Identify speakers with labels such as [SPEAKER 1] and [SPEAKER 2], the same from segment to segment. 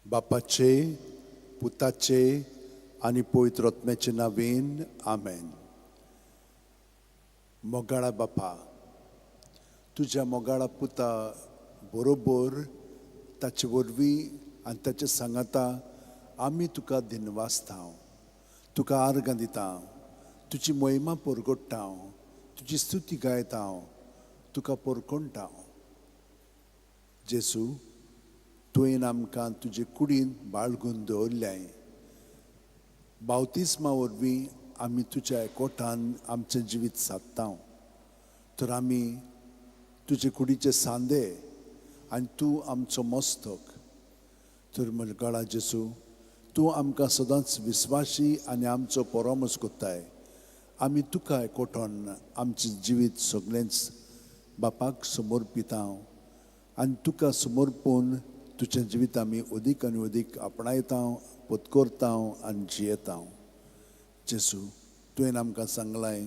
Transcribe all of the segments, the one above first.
[SPEAKER 1] बापाचे, पुताचे आनी पवित्र आत्म्याचे नांवेन, आमेन. मोगाळा बापा, तुज्या मोगाळा पुता बरोबर, ताचे वरवीं आनी ताचे सांगाता आमी तुका दिनवासता, तुका आर्गां दिता, तुजी महिमा परगट्टा, तुजी स्तुती गायता, तुका परकोणटा. जेजू, तुवें आमकां तुजे कुडीन बाळगून दवरल्याय. बावतिस्मा वरवीं आमी तुज्या एकवटान आमचें जिवीत सादता. तर आमी तुजे कुडीचे सांदे आनी तूं आमचो मस्तक. तर मोगाळा जेजू, तूं आमकां सदांच विस्वाशी आनी आमचो परामर्श कोत्ताय. आमी तुका एकवटोन आमचें जिवीत सगळेंच बापाक समर्पिता आनी तुका समर्पून तुजें जिवीत आमी अदीक आनी अदीक आपणायता, पत्करता आनी जियेता. जेजू, तुवें आमकां सांगलाय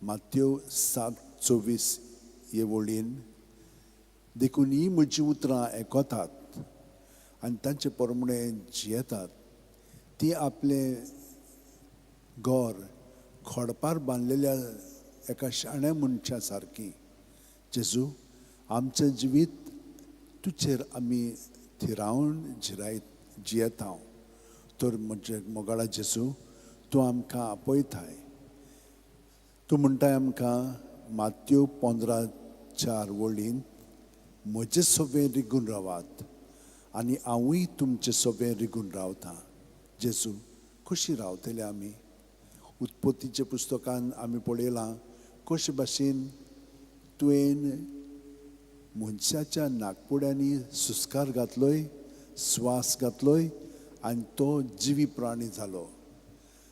[SPEAKER 1] मात्यो 7:24 हे वळीन, देखून ही म्हजी उतरां आयकतात आनी तांचे प्रमाणे जियेतात, ती आपलें घर खडपार बांदलेल्या एका शाण्या मनशा सारकी. जेजू, आमचें जिवीत तुजेर आमी थिरावन जिरायत जियेता. तर म्हजे मोगाळा जेजू, तूं आमकां आपयताय. तूं म्हणटाय आमकां मात्यो 15:4 वळीन, म्हजे सवें रिगून रावात आनी हांवूय तुमचे सवें रिगून रावता. जेजू, कशी रावतले आमी? उत्पत्तीच्या पुस्तकान आमी पळयलां कशे भाशेन तुवें मनशाच्या नाकपुड्यांनी सुस्कार घातलोय, स्वास घातलोय आनी तो जिवी प्राणी जालो.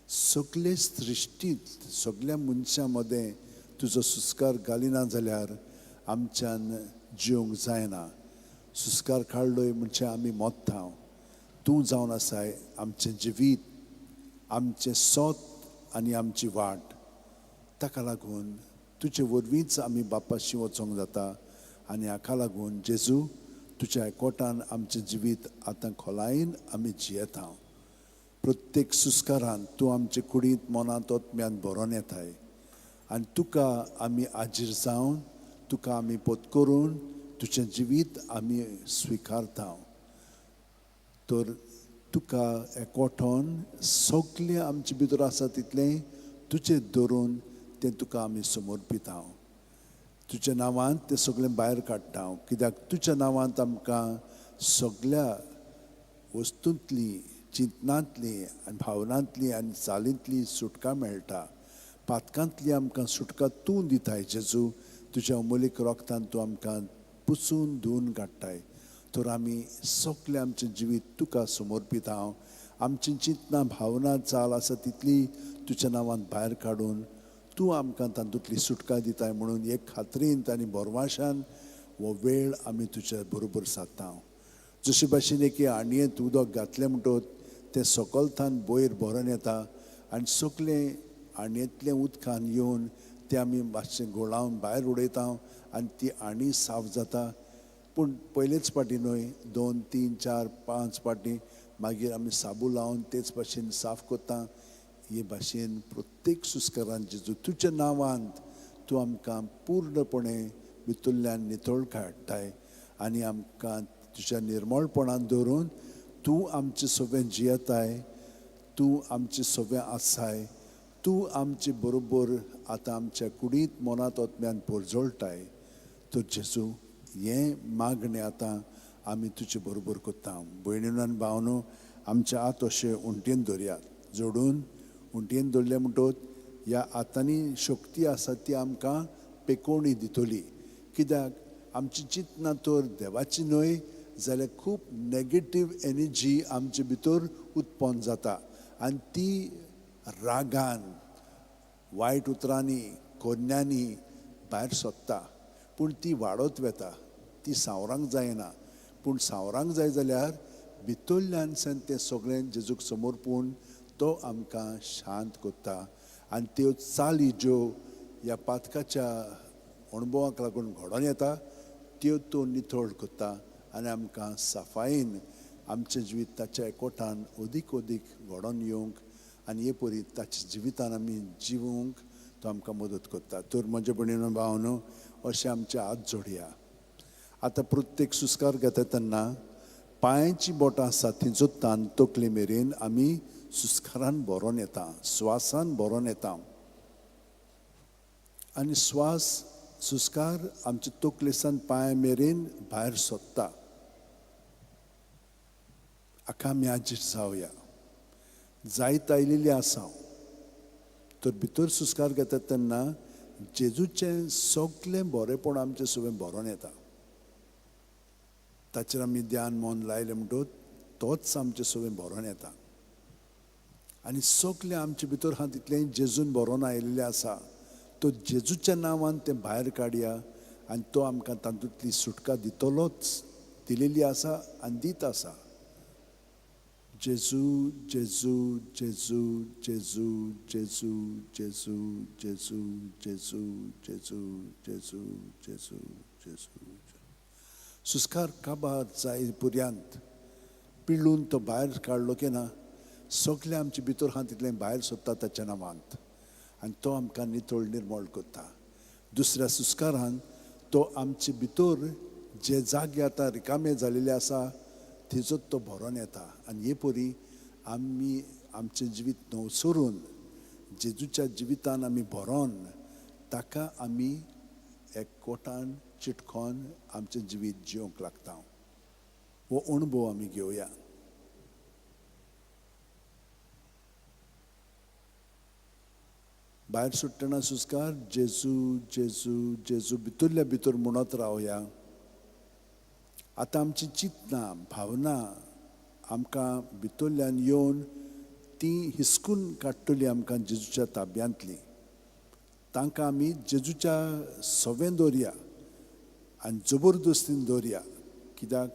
[SPEAKER 1] सगळे सृश्टींत सगळ्या मनशां मदें तुजो सुस्कार घालिना जाल्यार आमच्यान जिवंक जायना. सुस्कार काडलोय म्हणजे आमी मोत्ता. तूं जावन आसाय आमचें जिवीत, आमचें सोत आनी आमची वाट. ताका लागून तुजे वरवींच आमी बापाशी वचोंक जाता. आनी हाका लागून जेजू, तुज्या एकवटान आमचें जिवीत आतां खोलायेन आमी जियेता. प्रत्येक सुस्कारान तूं आमचे कुडींत, मनांत, आत्म्यान भरोन येताय आनी तुका आमी आजीर जावन, तुका आमी पोत करून तुजें जिवीत आमी स्विकारता. तर तुका एकवटोन सगळें आमचे भितर आसा तितलें तुजें धरून तें तुका आमी समर्पिता. तुज्या नांवांत तें सगळें भायर काडटा, कित्याक तुज्या नांवांत आमकां सगळ्या वस्तूंतली, चिंतनांतली आनी भावनांतली आनी चालींतली सुटका मेळटा. पातकांतली आमकां सुटका तूं दिताय जेजू. तुज्या अमोलीक रोगतान तूं आमकां पुसून धुवन काडटाय. तर आमी सगळें आमचें जिवीत तुका समर्पिता. हांव आमची चिंतनां, भावना, चाल आसा तितली तुज्या नांवान भायर काडून तूं आमकां तातूंतली सुटका दिताय म्हणून एक खात्रीन आनी भरवाशान हो वेळ आमी तुज्या बरोबर सादता. जशे भाशेन एके आणयेंत उदक घातलें म्हणटकच तें सकलथान वयर भरून येता आनी सगळें आणयेंतलें उदकान येवन तें आमी मातशें घोळावन भायर उडयता आनी ती आणी साफ जाता. पूण पयलेच फावटी न्हय, 2, 3, 4, 5 फावटी मागीर आमी साबू लावन तेच भाशेन साफ करता. हे भाशेन प्रत्येक सुस्कारान जेजू, तुज्या नांवांत तूं आमकां पूर्णपणे भितरल्यान नितळ काडटाय आनी आमकां तुज्या निर्मळपणान दवरून तूं आमचे सगळें जियेताय, तूं आमचे सगळें आसाय, तूं आमचे बरोबर आतां आमच्या कुडींत, मनांत, आत्म्यान परजळटाय. तर जेजू, हें मागणें आतां आमी तुजे बरोबर करता. भयणीन आनी भावनो, आमच्या हात अशे उंटयेन धरयात, जोडून उंटयेन धरले म्हणटकच ह्या हातांनी शक्ती आसा ती आमकां पेकोवणी दितली. कित्याक आमची चिंतना तर देवाची न्हय जाल्यार खूब नेगेटीव एनर्जी आमचे भितर उत्पन्न जाता आनी ती रागान, वायट उतरांनी, कोन्यांनी भायर सोदता. पूण ती वाडत वता, ती सांवरांक जायना. पूण सांवरांक जाय जाल्यार भितरल्यान सान तें सगळें जेजूक समर्पून तो आमकां शांत करता आनी त्यो चाली ज्यो ह्या पातकाच्या अणभवाक लागून घडोवन येता त्यो तो नितळ करता आनी आमकां सफायेन आमचें जिवीत ताच्या एकवटान अदीक अदीक घडोवन येवंक आनी हे परी ताच्या जिवितान आमी जिवूंक तो आमकां मदत करता. तर म्हजे भयणीनो भावनो, अशें आमचे हात जोडया. आतां प्रत्येक सुस्कार घेता तेन्ना पांयाची बोटां आसा थंयचो तान तकले मेरेन आमी सुस्कारान भरोन येता, स्वासान भरोन येता आनी स्वास सुस्कार आमचे तकलेसान पांया मेरेन भायर सोदता. हाका आमी आजीर जावया. जायत आयिल्ली आसा तर भितर सुस्कार घेतात तेन्ना जेजूचें सगलें बरेंपण आमचें सगळें भरोन येता. ताचेर आमी ध्यान मन लायलें म्हणटकच तोच आमचें सगळें भरोन येता आनी सगलें आमचे भितर आहा तितलें जेजून भरोन आयिल्लें आसा. तो जेजूच्या नांवान तें भायर काडया आनी तो आमकां तातूंतली सुटका दितलोच, दिलेली आसा आनी दीत आसा. जेजू जेजू जेजू जेजू जेजू जेजू जेजू जेजू जेजू जेजू जेजू जेजू. सुस्कार काबार जाय पर्यंत पिळून तो भायर काडलो की ना, सगलें आमचे भितर आहा तितलें भायर सोदता ताच्या नांवांत आनी तो आमकां नितळ निर्मळ करता. दुसऱ्या सुस्कारान तो आमचे भितर जे जागे आतां रिकामे जालेले आसा थंयचो तो भरोन येता आनी हे परी आमी आमचें जिवीत नवसरून जेजूच्या जिवितान आमी भरोन ताका आमी एकवटान चिटकोन आमचें जिवीत जिवंक लागता. हो अणभव आमी घेवया. भायर सुट्टना सुस्कार जेजू जेजू जेजू भितरल्या भितर म्हणत रावया. आतां आमची चिंतना भावना आमकां भितरल्यान येवन ती हिसकून काडटली आमकां जेजूच्या ताब्यांतली. तांकां आमी जेजूच्या सवें दवरया आनी जबरदस्तीन दवरया, कित्याक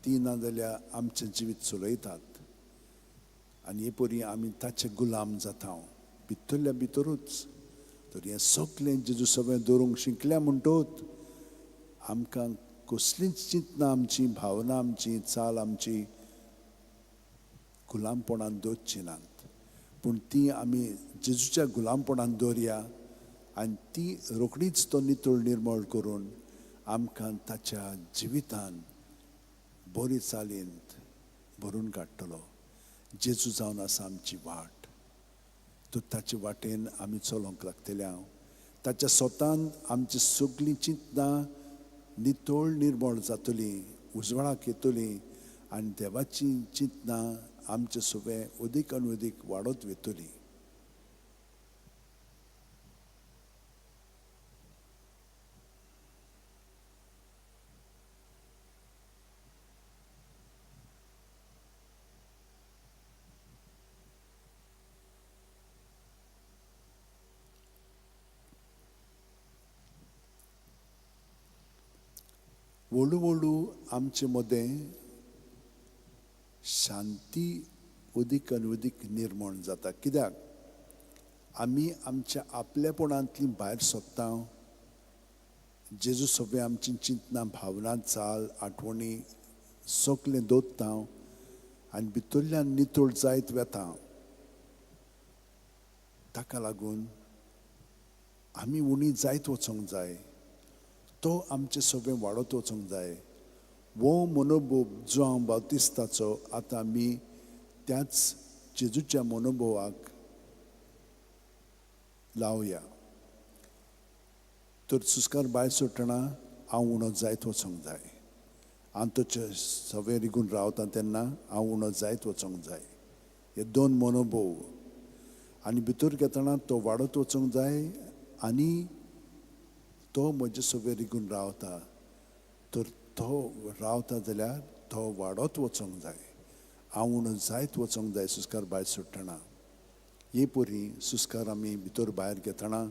[SPEAKER 1] ती ना जाल्यार आमचें जिवीत चलयतात आनी हे परी आमी ताचे गुलाम जाता भितरल्या भितरूच. तर हें सगलें जेजू सवें दवरूंक शिकल्या म्हणटकच आमकां कसलींच चिंतना आमची, भावना आमची, चाल आमची गुलामपणान दवरची नात, पूण ती आमी जेजूच्या गुलामपणान दवरया आनी ती रोखडीच तो नितळ निर्मळ करून आमकां ताच्या जिवितान बरी चालींत भरून काडटलो. जेजू जावन आसा आमची वाट, तर ताचे वाटेन आमी चलोवंक लागतले. हांव ताच्या स्वतान आमची सगळीं चिंतनां नितळ निर्मळ जातली, उजवाडाक येतली आनी देवाची चिंतनां आमचे सगळें अदीक आनी अदीक वाडत वतली. व्हडू व्हडू आमचे मदें शांती अदीक आनी अदीक निर्माण जाता, कित्याक आमी आमच्या आपलेपणांतली भायर सोदता. जेजू सगळें आमची चिंतना भावना चाल आठवणी सगळें दवरता आनी भितरल्यान नितळ जायत वता. ताका लागून आमी उणी जायत वचोंक जाय, तो आमचें सगळें वाडत वचोंक जाय. वो मनोभोव जो हांव बाप्तिस्ताचो आतां आमी त्याच जेजूच्या मनोभोवाक लावया. तर सुस्कार भायर सोडटना हांव उणो जायत वचोंक जाय, हांव ताचे सगळें रिगून रावता तेन्ना हांव उणो जायत वचोंक जाय. हे दोन मनोभोव आनी भितर घेतना तो वाडत वचोंक जाय आनी तो म्हजे सगळें रिगून रावता, तर तो रावता जाल्यार तो वाडत वचोंक जाय, हांव उणो जायत वचोंक जाय सुस्कार भायर सोडटना. हे परी सुस्कार आमी भितर भायर घेतना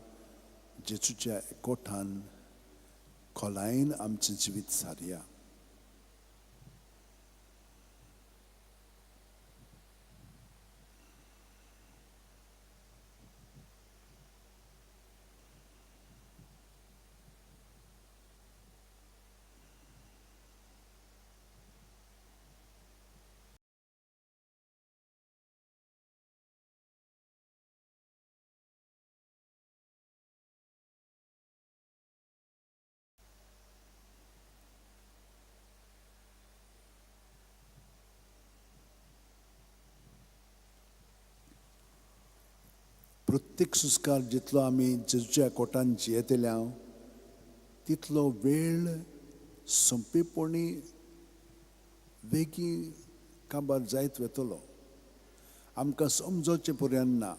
[SPEAKER 1] जेजूच्या एकवटान खोलायेन आमचें जिवीत सारया. प्रत्येक सुस्कार जितलो आमी जेजूच्या कोटान जियेतले हांव तितलो वेळ सोंपेपणी वेगीं काबार जायत वतलो. आमकां समजोचें पर्यंत ना,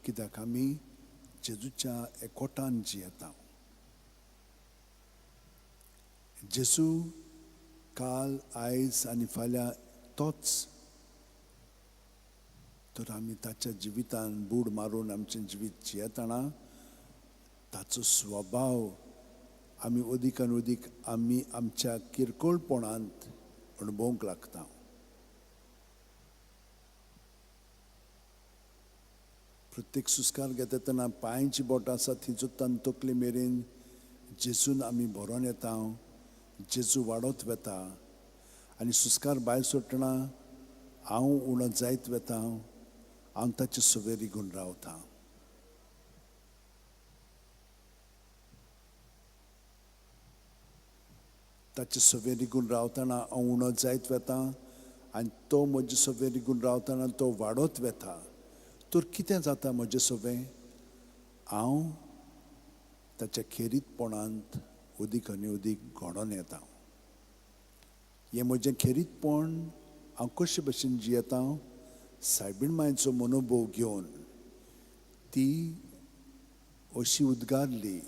[SPEAKER 1] कित्याक आमी जेजूच्या एकवटान जियेता. जेजू काल, आयज आनी फाल्यां तोच. तर आमी ताच्या जिवितान बूड मारून आमचें जिवीत जियेतना ताचो स्वभाव आमी अदीक आनी अदीक आमी आमच्या किरकोळपणांत अणभवंक लागता. प्रत्येक सुस्कार घेता तेन्ना पांयची बोटां आसा थंयच्यान तकली मेरेन जेजून आमी भरोन येता, जेजू वाडत वता आनी सुस्कार भायर सोडटना हांव उणो जायत वता, हांव ताचे सवे रिगून रावता. ताचे सवे रिगून रावतना हांव उणो जायत वता आनी तो म्हजे सवे रिगून रावतना तो वाडत वता. तर कितें जाता म्हजें सवें? हांव ताच्या खेरीतपणांत अदीक आनी अदीक घडोवन येता. हें म्हजें खेरीतपण हांव कशे भशेन जियेता? सायबीण मांयचो मनोभोव घेवन ती अशी उद्गारली,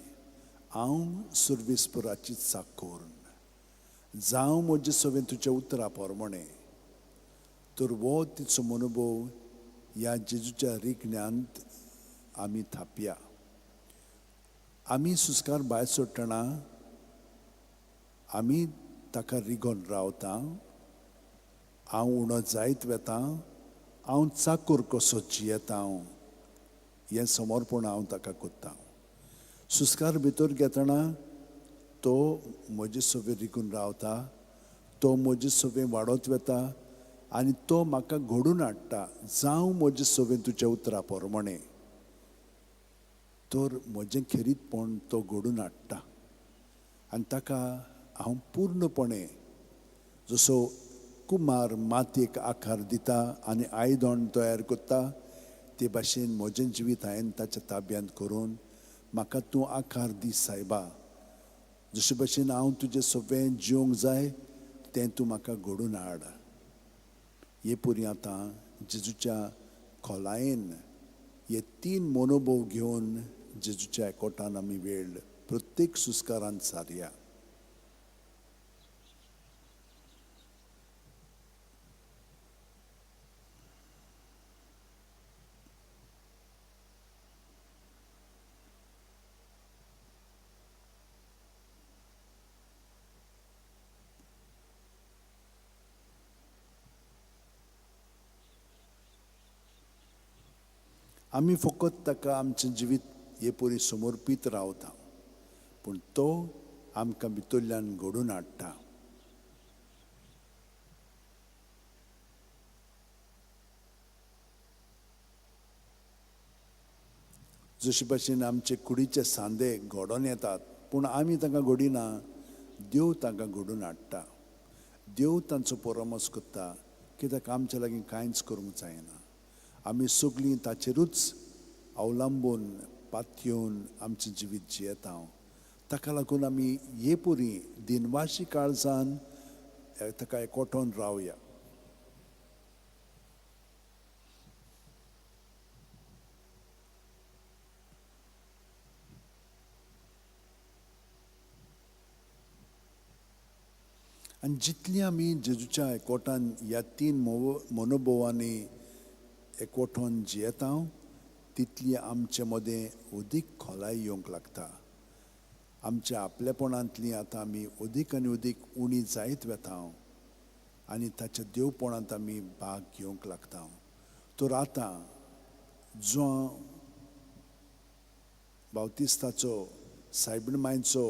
[SPEAKER 1] हांव सुर्वेसपुराची चाकूर जावं म्हजें सवें तुज्या उतरा प्रमाणें. तर हो तिचो मनोभोव ह्या जेजूच्या रिगण्यांत आमी थापया. आमी सुस्कार भायर सोडटना आमी ताका रिगोन रावता, हांव उणो जायत वता, हांव चाकूर कसो जियेता हें समर्पण हांव ताका करता. सुस्कार भितर घेतना तो म्हजे सवें रिगून रावता, तो म्हजे सवें वाडत वता आनी तो म्हाका घडून हाडटा, जावं म्हजें सवें तुज्या उतरा प्रमाणें. तर म्हजें खेरीतपण तो घडून हाडटा आनी ताका हांव पूर्णपणे जसो कुमार मातयेक आकार दिता आनी आयदण तयार करता ते भाशेन म्हजें जिवीत हांवें ताच्या ताब्यांत करून म्हाका तूं आकार दी सायबा, जशे भाशेन हांव तुजें सवें जिवंक जाय तें तूं म्हाका घडून हाड. हे पुरी आतां जेजूच्या खोलायेन हे तीन मनोभोव घेवन जेजूच्या एकवटान आमी वेळ प्रत्येक सुस्कारान सारया. आमी फकत ताका आमचें जिवीत हे परी समर्पीत रावता, पूण तो आमकां भितरल्यान घडोवन हाडटा. जशे भाशेन आमचे कुडीचे सांदे घडोवन येतात, पूण आमी तांकां घडिना, देव तांकां घडोवन हाडटा. देव तांचो परामर्श करता, कित्याक आमच्या लागीं कांयच करूंक जायना. आमी सगळीं ताचेरूच अवलंबून पातयेवन आमचें जिवीत जियेता. ताका लागून आमी हे पुरी दिनवाशी काळजान ताका एकवटोन रावया. आनी जितली आमी जेजूच्या एकवटान ह्या तीन मनोभोवांनी एकवटोन जियेता तितली आमचे मदें अदीक खोलाय येवंक लागता. आमच्या आपलेपणांतली आतां आमी अदीक आनी अदीक उणी जायत वता आनी ताच्या देवपणांत आमी भाग घेवंक लागता. तर आतां जो बावतिस्ताचो सायबीण मांयचो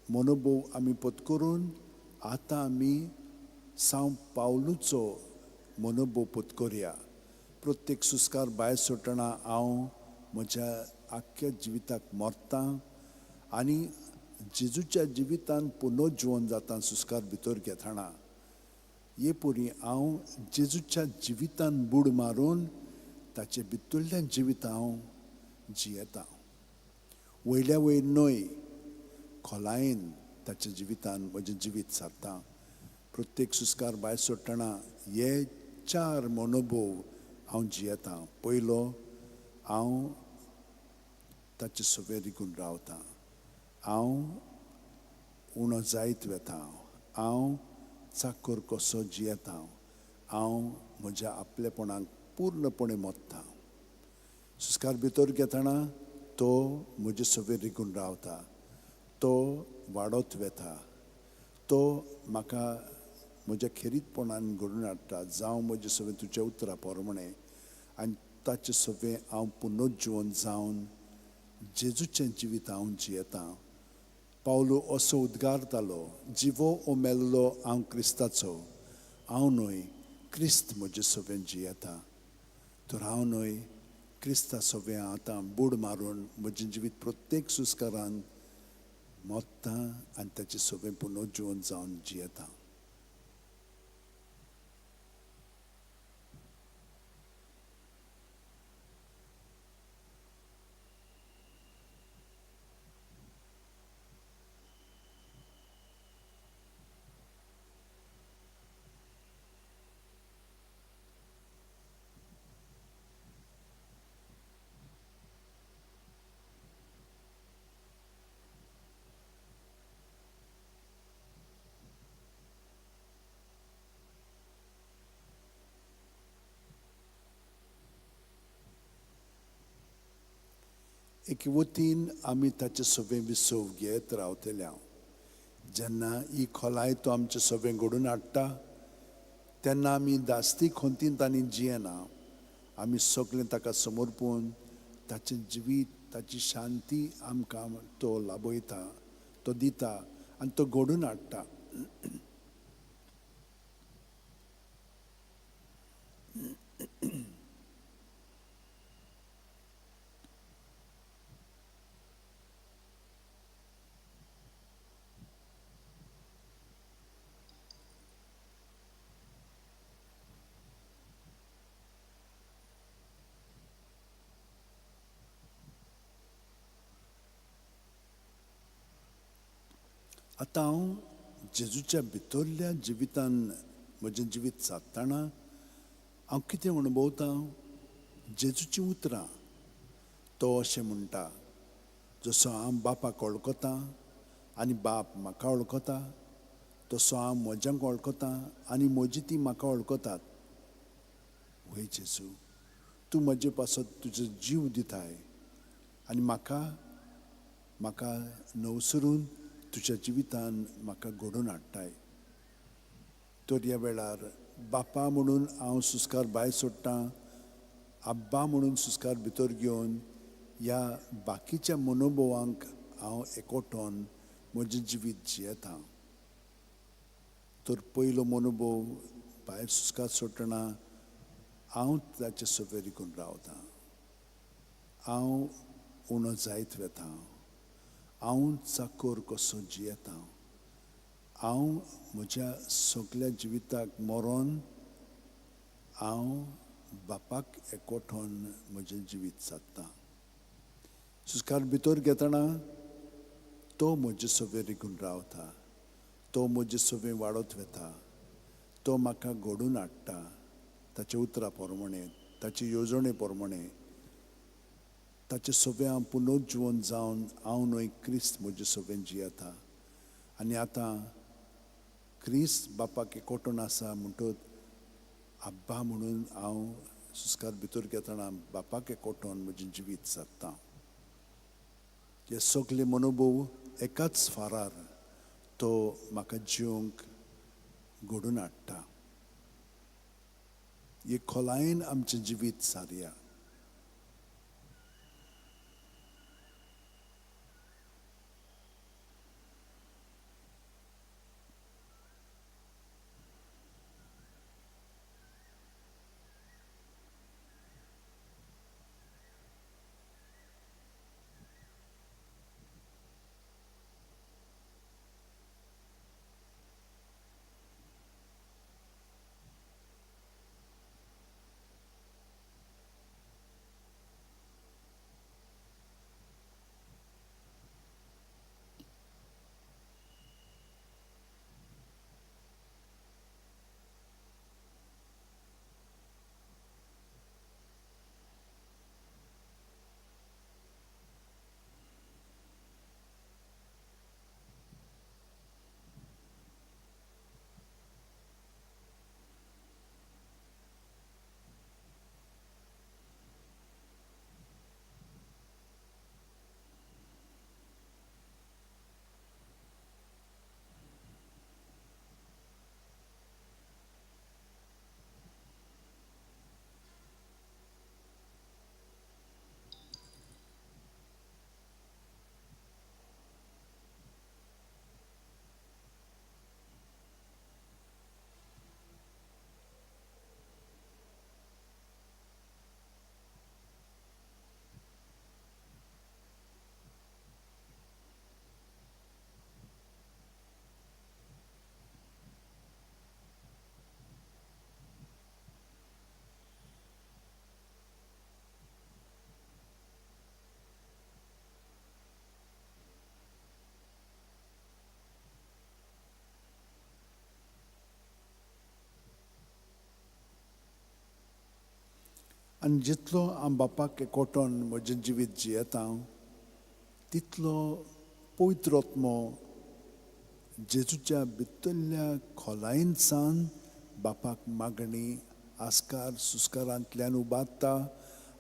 [SPEAKER 1] मनोभोव आमी पत्करून आतां आमी सांव पावलूचो मनोभोव पत्करया. प्रत्येक सुस्कार भायर सोडटना हांव म्हज्या आख्ख्या जिविताक मरता आनी जेजूच्या जिवितान पुनर्जिवन जाता सुस्कार भितर घेतना. हे परी हांव जेजूच्या जिवितान बूड मारून ताचे भितरल्यान जिवीत हांव जियेतां. वयल्या वयर न्हय, खोलायेन ताच्या जिवितान म्हजें जिवीत सारता. प्रत्येक सुस्कार भायर सोडटना हे चार मनोभोव हांव जियेतां. पयलो, हांव ताचे सवें रिगून रावतां, हांव उणो जायत वेता, हांव चाकर कसो जियेतां, हांव म्हज्या आपलेपणाक पूर्णपणे मोत्तां. सुस्कार भितर घेतना तो म्हजे सवें रिगून रावता, तो वाडत वेता, तो म्हाका म्हज्या खेरीतपणान घडून हाडटा. जावं म्हजे सवें तुज्या उतरा प्रमाणें, आनी ताचे सवें हांव पुनर्जिवन जावन जेजूचें जिवीत हांव जियेतां. पावलो असो उद्गारतालो, जिवो ओ मेल्लो हांव क्रिस्ताचो, हांव न्हय क्रिस्त म्हजे सवें जियेता. तर हांव न्हय क्रिस्ता सवें आतां बूड मारून म्हजें जिवीत प्रत्येक सुस्कारान मोत्ता आनी ताचे सवें पुनर्जिवन जावन जियेता. एके वतीन आमी ताचे सवें विसव घेत रावतले. जेन्ना ही खोलाय तो आमचे सवें घडून हाडटा तेन्ना आमी दास्ती खंतीन आनी जियेना. आमी सगळें ताका समर्पून ताचें जिवीत, ताची शांती आमकां तो लाभयता, तो दिता आनी तो घडून हाडटा. आतां हांव जेजूच्या भितरल्या जिवितान म्हजें जिवीत सादतना हांव कितें अणभवतां? जेजूचीं उतरां. तो अशें म्हणटा, जसो हांव बापाक वळखतां आनी बाप म्हाका वळखता, तसो हांव म्हज्यांक वळखतां आनी म्हजी ती म्हाका वळखतात. वय जेजू, तूं म्हजे पासत तुजो जीव दिताय आनी म्हाका म्हाका नवसरून तुज्या जिवितान म्हाका घडोवन हाडटाय. तर ह्या वेळार बापा म्हणून हांव सुस्कार भायर सोडटां, आब्बा म्हणून सुस्कार भितर घेवन ह्या बाकीच्या मनोभवांक हांव एकवटोन म्हजें जिवीत जियेतां. तर पयलो मनोभव भायर सुस्कार सोडटना हांव ताचे सवें रिगून रावतां, हांव उणो जायत वेतां, हांव चाकर कसो जियेतां, हांव म्हज्या सगल्या जिविताक मरोन हांव बापाक एकवटोन म्हजें जिवीत सादतां. सुस्कार भितर घेतना तो म्हजे सवें रिगून रावता, तो म्हजे सवें वाडत वेता, तो म्हाका घडून हाडटा ताच्या उतरा प्रमाणें, ताचे येवजणे प्रमाणें. ताचे सवें हांव पुनर्जिवन जावन हांव न्हय क्रिस्त म्हजे सवें जियेता. आनी आतां क्रिस्त बापाक एकवटून आसा म्हणटच आब्बा म्हणून हांव सुस्कार भितर घेतना बापाक एकवटून म्हजें जिवीत सादतां. हे सगळे मनोभव एकाच फारार तो म्हाका जिवंक घडून हाडटा. हे खोलायेन आमचें जिवीत सारया. आनी जितलो हांव बापाक एकवटोन म्हजें जिवीत जियेता तितलो पवित्र आत्मो जेजूच्या भितरल्या खोलायेन सावन बापाक मागणी आस्कार सुस्कारांतल्यान उबारता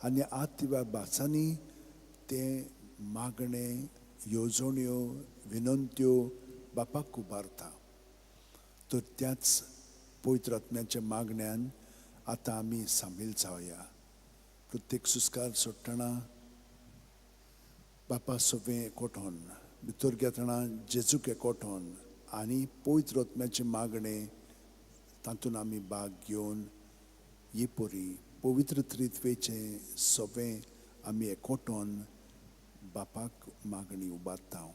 [SPEAKER 1] आनी आतिव्या भासांनी तें मागणें, येवजण्यो, विनंत्यो बापाक उबारता. तर त्याच पवित्र आत्म्याच्या मागण्यान आतां आमी सामील जावया. प्रत्येक सुस्कार सोडटना बापा सोबें एकवटोन, भितर घेतना जेजूक एकवटोन आनी पवित्र आत्म्याचें मागणें तातूंत आमी भाग घेवन ही परी पवित्र त्रित्वेचें सोबें आमी एकवटोन बापाक मागणी उबारता.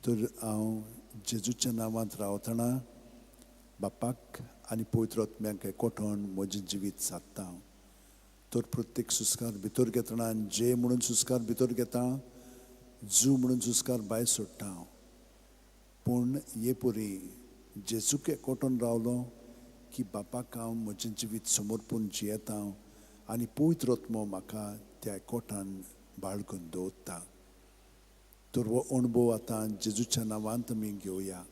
[SPEAKER 1] तर हांव जेजूच्या नांवांत रावतना बापाक आनी पवित्र आत्म्याक एकवटोन म्हजें जिवीत सादता. तर प्रत्येक सुस्कार भितर घेतना जे म्हणून सुस्कार भितर घेता, जू म्हणून सुस्कार भायर सोडटा. पूण हे परी जेजूक एकवटोन रावलो की बापाक हांव म्हजें जिवीत समर्पून जियेता आनी पवित्र आत्मो म्हाका त्या एकवटान बाळगून दवरता. तर हो अणभव आतां जेजूच्या नांवांत आमी घेवया.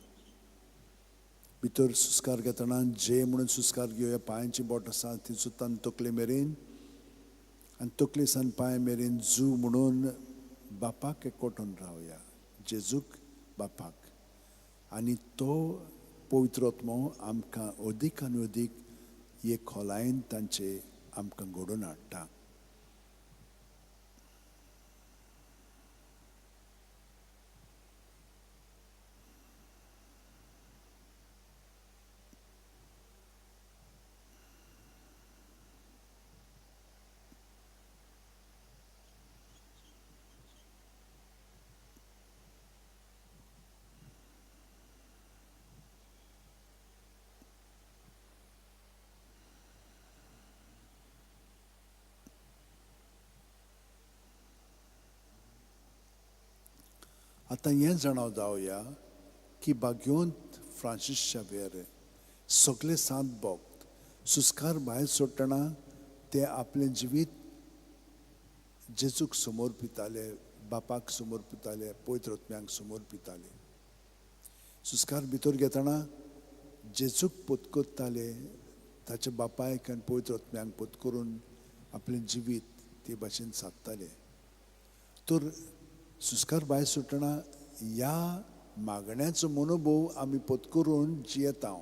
[SPEAKER 1] भितर सुस्कार घेतना जे म्हणून सुस्कार घेवया. पांयांची बोट आसा ती सुद्दां तकले मेरेन आनी तकले सान पांय मेरेन जू म्हणून बापाक एकवटून रावया, जेजूक बापाक. आनी तो पवित्र आत्मो आमकां अदीक आनी अदीक हे खोलायेन तांचे आमकां घडोवन हाडटा. आतां हें जाणा जावया की भाग्यवंत फ्रांसीस शाव्येर सगळे सात भक्त सुस्कार भायर सोडटना ते आपलें जिवीत जेजूक समर्पिताले, बापाक समर्पिताले, पवित्र आत्म्यांक समर्पिताले. सुस्कार भितर घेतना जेजूक पत्करताले, ताच्या बापायक आनी पवित्र आत्म्यांक पत्करून आपलें जिवीत ते भाशेन सादताले. तर सुस्कार भायर सुटना ह्या मागण्याचो मनोभोव आमी पत्करून जियेता,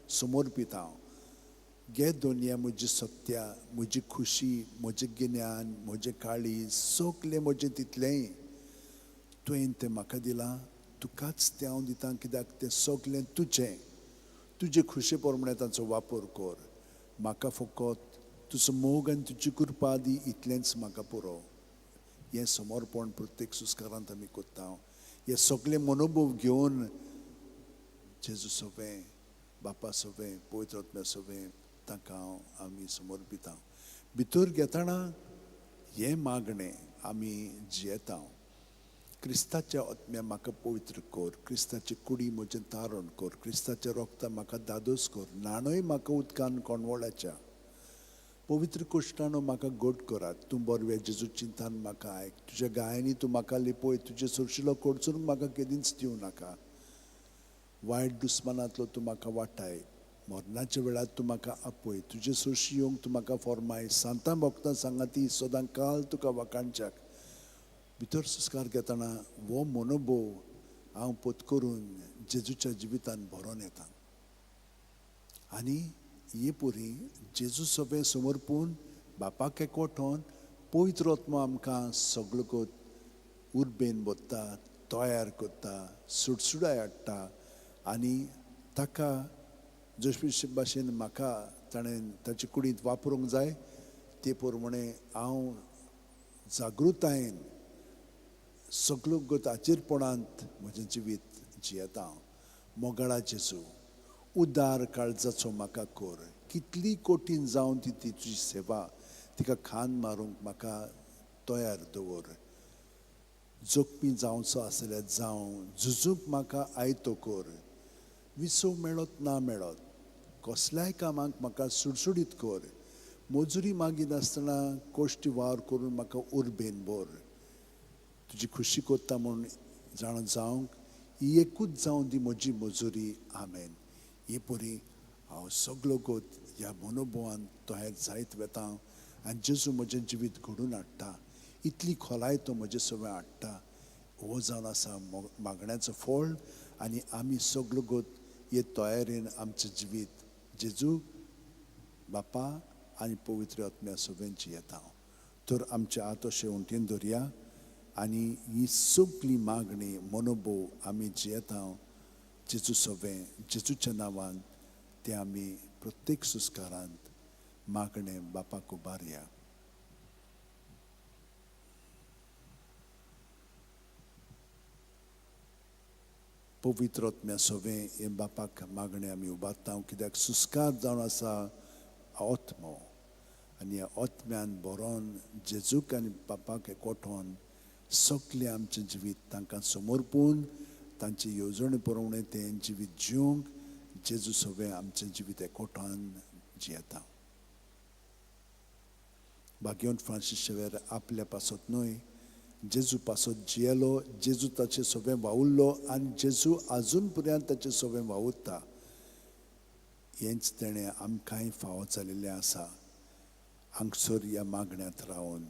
[SPEAKER 1] समर्पिता. गे दोनया म्हजी सत्या, म्हजी खुशी, म्हजें गिन्यान, म्हजें काळीज, सगलें म्हजें तितलेंय तुवें तें म्हाका दिलां, तुकाच तें हांव दितां, कित्याक तें सगलें तुजें. तुजे खुशे प्रमाणे तांचो वापर कर. म्हाका फकत तुजो मोग आनी तुजी कृपा दी, इतलेंच म्हाका पुरो. हें समर्पण प्रत्येक सुस्कारांत आमी करता. हे सगळे मनोभोव घेवन जेजू सोबें, बापा सोबें, पवित्र आत्म्या सोबें तांकां हांव आमी समर्पिता. भितर घेतना हें मागणें आमी जियेता. क्रिस्ताच्या आत्म्या म्हाका पवित्र कर, क्रिस्ताची कुडी म्हजें तारण कर, क्रिस्ताच्या रोगता म्हाका दादोस कर, न्हाणय म्हाका उदकान कोणवळाच्या, पवित्र कुश्टानो म्हाका गोड करात. तूं बरवे जेजू चिंतान म्हाका आयक, तुज्या गायांनी तूं म्हाका लिपय, तुजे सुरशिलो कोडसून म्हाका केदींच दिवं नाका. वायट दुस्मानांतलो तूं म्हाका वाटाय, मरणाच्या वेळार तूं म्हाका आपय, तुजे सुरशी येवंक तूं म्हाका फॉर्माय. सांतां भक्तां सांगाती सदां काल तुका वाखाणच्याक. भितर संस्कार घेतना हो मनोभोव हांव पत्करून जेजूच्या जिवितान भरोन येता. आनी हे परी जेजू सगळें समर्पून बापाक एकवटोन पवित्र आत्मो आमकां सगळो उर्बेन भरता, तयार करता, सुडसुडाय हाडटा आनी ताका जशे भाशेन म्हाका ताणें ताचे कुडींत वापरूंक जाय ते प्रमाणे हांव जागृतायेन सगळो गत आचेरपणांत म्हजें जिवीत जियेता. मोगाळा जेजू, उदार काळजाचो म्हाका कर, कितली कठीण जावन ती तुजी सेवा, तिका खान मारूंक म्हाका तयार दवर. जोखमी जावचो आसल्यार जावं, झुजूंक म्हाका आयतो कर, विसव मेळत ना मेळत कसल्याय कामाक म्हाका सुडसुडीत कर, मजुरी मागिनासतना कश्टी वावर करून म्हाका उर्बेन भर. तुजी खुशी करता म्हूण जाणा जावंक ही एकूच जावन दी म्हजी मजुरी. आमेन. हे परी हांव सगलो गोत ह्या मनोभवान तयार जायत वेता आनी जेजू म्हजें जिवीत घडून हाडटा. इतली खोलाय तो म्हजें सगळें हाडटा. हो जावन आसा मागण्याचो फळ आनी आमी सगलो गोत हे तयारेन आमचें जिवीत जेजू बापा आनी पवित्र आत्म्या सगळ्यांची जियेता. तर आमचे हात अशें उंटेन धरया आनी ही सगळी मागणी मनोभव आमी जियेता जेजू सगळें जेजूच्या नांवान ते आमी प्रत्येक सुस्कारांत मागणें बापाक उबारया. पवित्र आत्म्या सगळें हे बापाक मागणें आमी उबारता, कित्याक सुस्कार जावन आसा आत्मो आनी ह्या आत्म्यान बरोवन जेजूक आनी बापाक एकवटोवन सगळें आमचें जिवीत तांकां समर्पून तांचे येवजणे प्रमाणे तें जिवीत जिवंक जेजू सगळें आमचें जिवीत एकवटान जियेता. भाग्यवंत फ्रांसीस शेवेर आपल्या पासत न्हय, जेजू पासत जियेलो, जेजू ताचें सगळें वावुरलो आनी जेजू आजून पर्यंत ताचें सगळें वावुरता. हेंच तेणें आमकांय फावो जालेलें आसा. हांगसर ह्या मागण्यांत रावन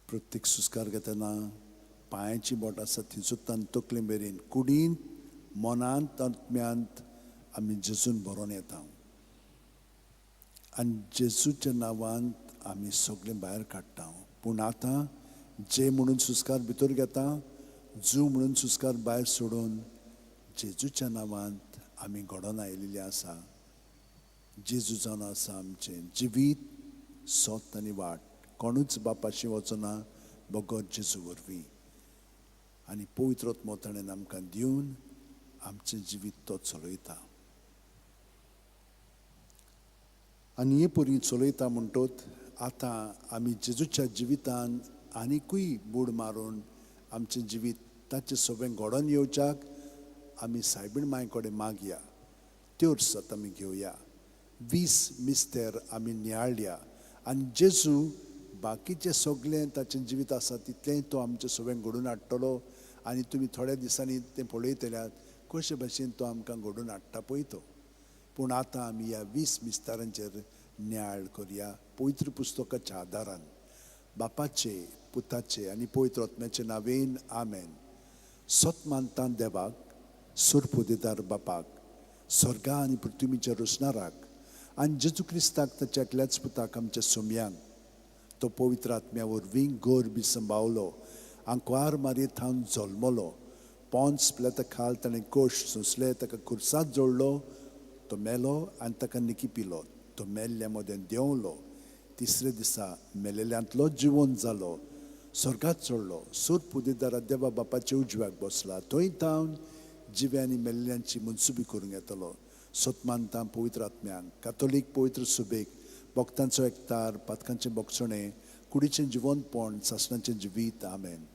[SPEAKER 1] प्रत्येक सुस्कार घेतना पांयाची बोट आसा थंयसर तकले मेरेन कुडींत मनांत आत्म्यांत आमी जेजून भरोन येता आनी जेजूच्या नांवान आमी सगळें भायर काडटा. पूण आतां जे म्हणून सुस्कार भितर घेता, जू म्हणून सुस्कार भायर सोडून जेजूच्या नांवांत आमी घडोवन आयिल्ले आसा. जेजू जावन आसा आमचें जिवीत, सत आनी वाट. कोणूच बापाशी वचना बगर जेजू वरवीं. आनी पवित्र आत्मो ताणें आमकां दिवन आमचें जिवीत तो चलयता. आनी हे परी चलयता म्हणटोत आतां आमी जेजूच्या जिवितान आनिकूय बूड मारून आमचें जिवीत ताचें सगळें घडोवन येवच्याक आमी सायबीण मांय कडेन मागया. त्यो सत आमी घेवया. 20 मिस्तेर आमी नियाळया आनी जेजू बाकीचें सगळें ताचें जिवीत आसा तितलेंय तो आमचें सगळें घडोवन हाडटलो. आनी तुमी थोड्या दिसांनी तें पळयतल्यात कशे भाशेन तो आमकां घडोवन हाडटा पळय तो. पूण आतां आमी ह्या 20 मिस्तारांचेर नियाळ करया पवित्र पुस्तकाच्या आदारान. बापाचे, पुताचे आनी पवित्र आत्म्याचे नांवेन आमेन. सत मानता देवाक, सुरपुदेदार बापाक, स्वर्गा आनी पृथ्वीच्या रचणाराक आनी जेजू क्रिस्ताक ताच्या एकल्याच पुताक आमच्या सोम्यांक, तो पवित्र आत्म्या वरवीं गर्भ संभावलो, आंकवार मारये थावन जल्मलो, पोन्स पिलाता खाल ताणें कोश सोंसले, ताका खुर्सात जोडलो, तो मेलो आनी ताका निकी पिलो, तो मेल्ल्या मदें देंवलो, तिसरे दिसा मेलेल्यांतलो जिवन जालो, स्वर्गात चडलो, सूर पुदेदारा देवा बापाच्या उजव्याक बसला, थंय थावन जिव्या आनी मेल्ल्यांची मनसुबी करूंक येतलो. सत मानता पवित्र आत्म्यांक, कातोलीक पवित्र सुबेक, भक्तांचो एकतार, पातकांचें बोगसणें, कुडीचें जिवनपण, सासणाचें जिवीत. आमेन.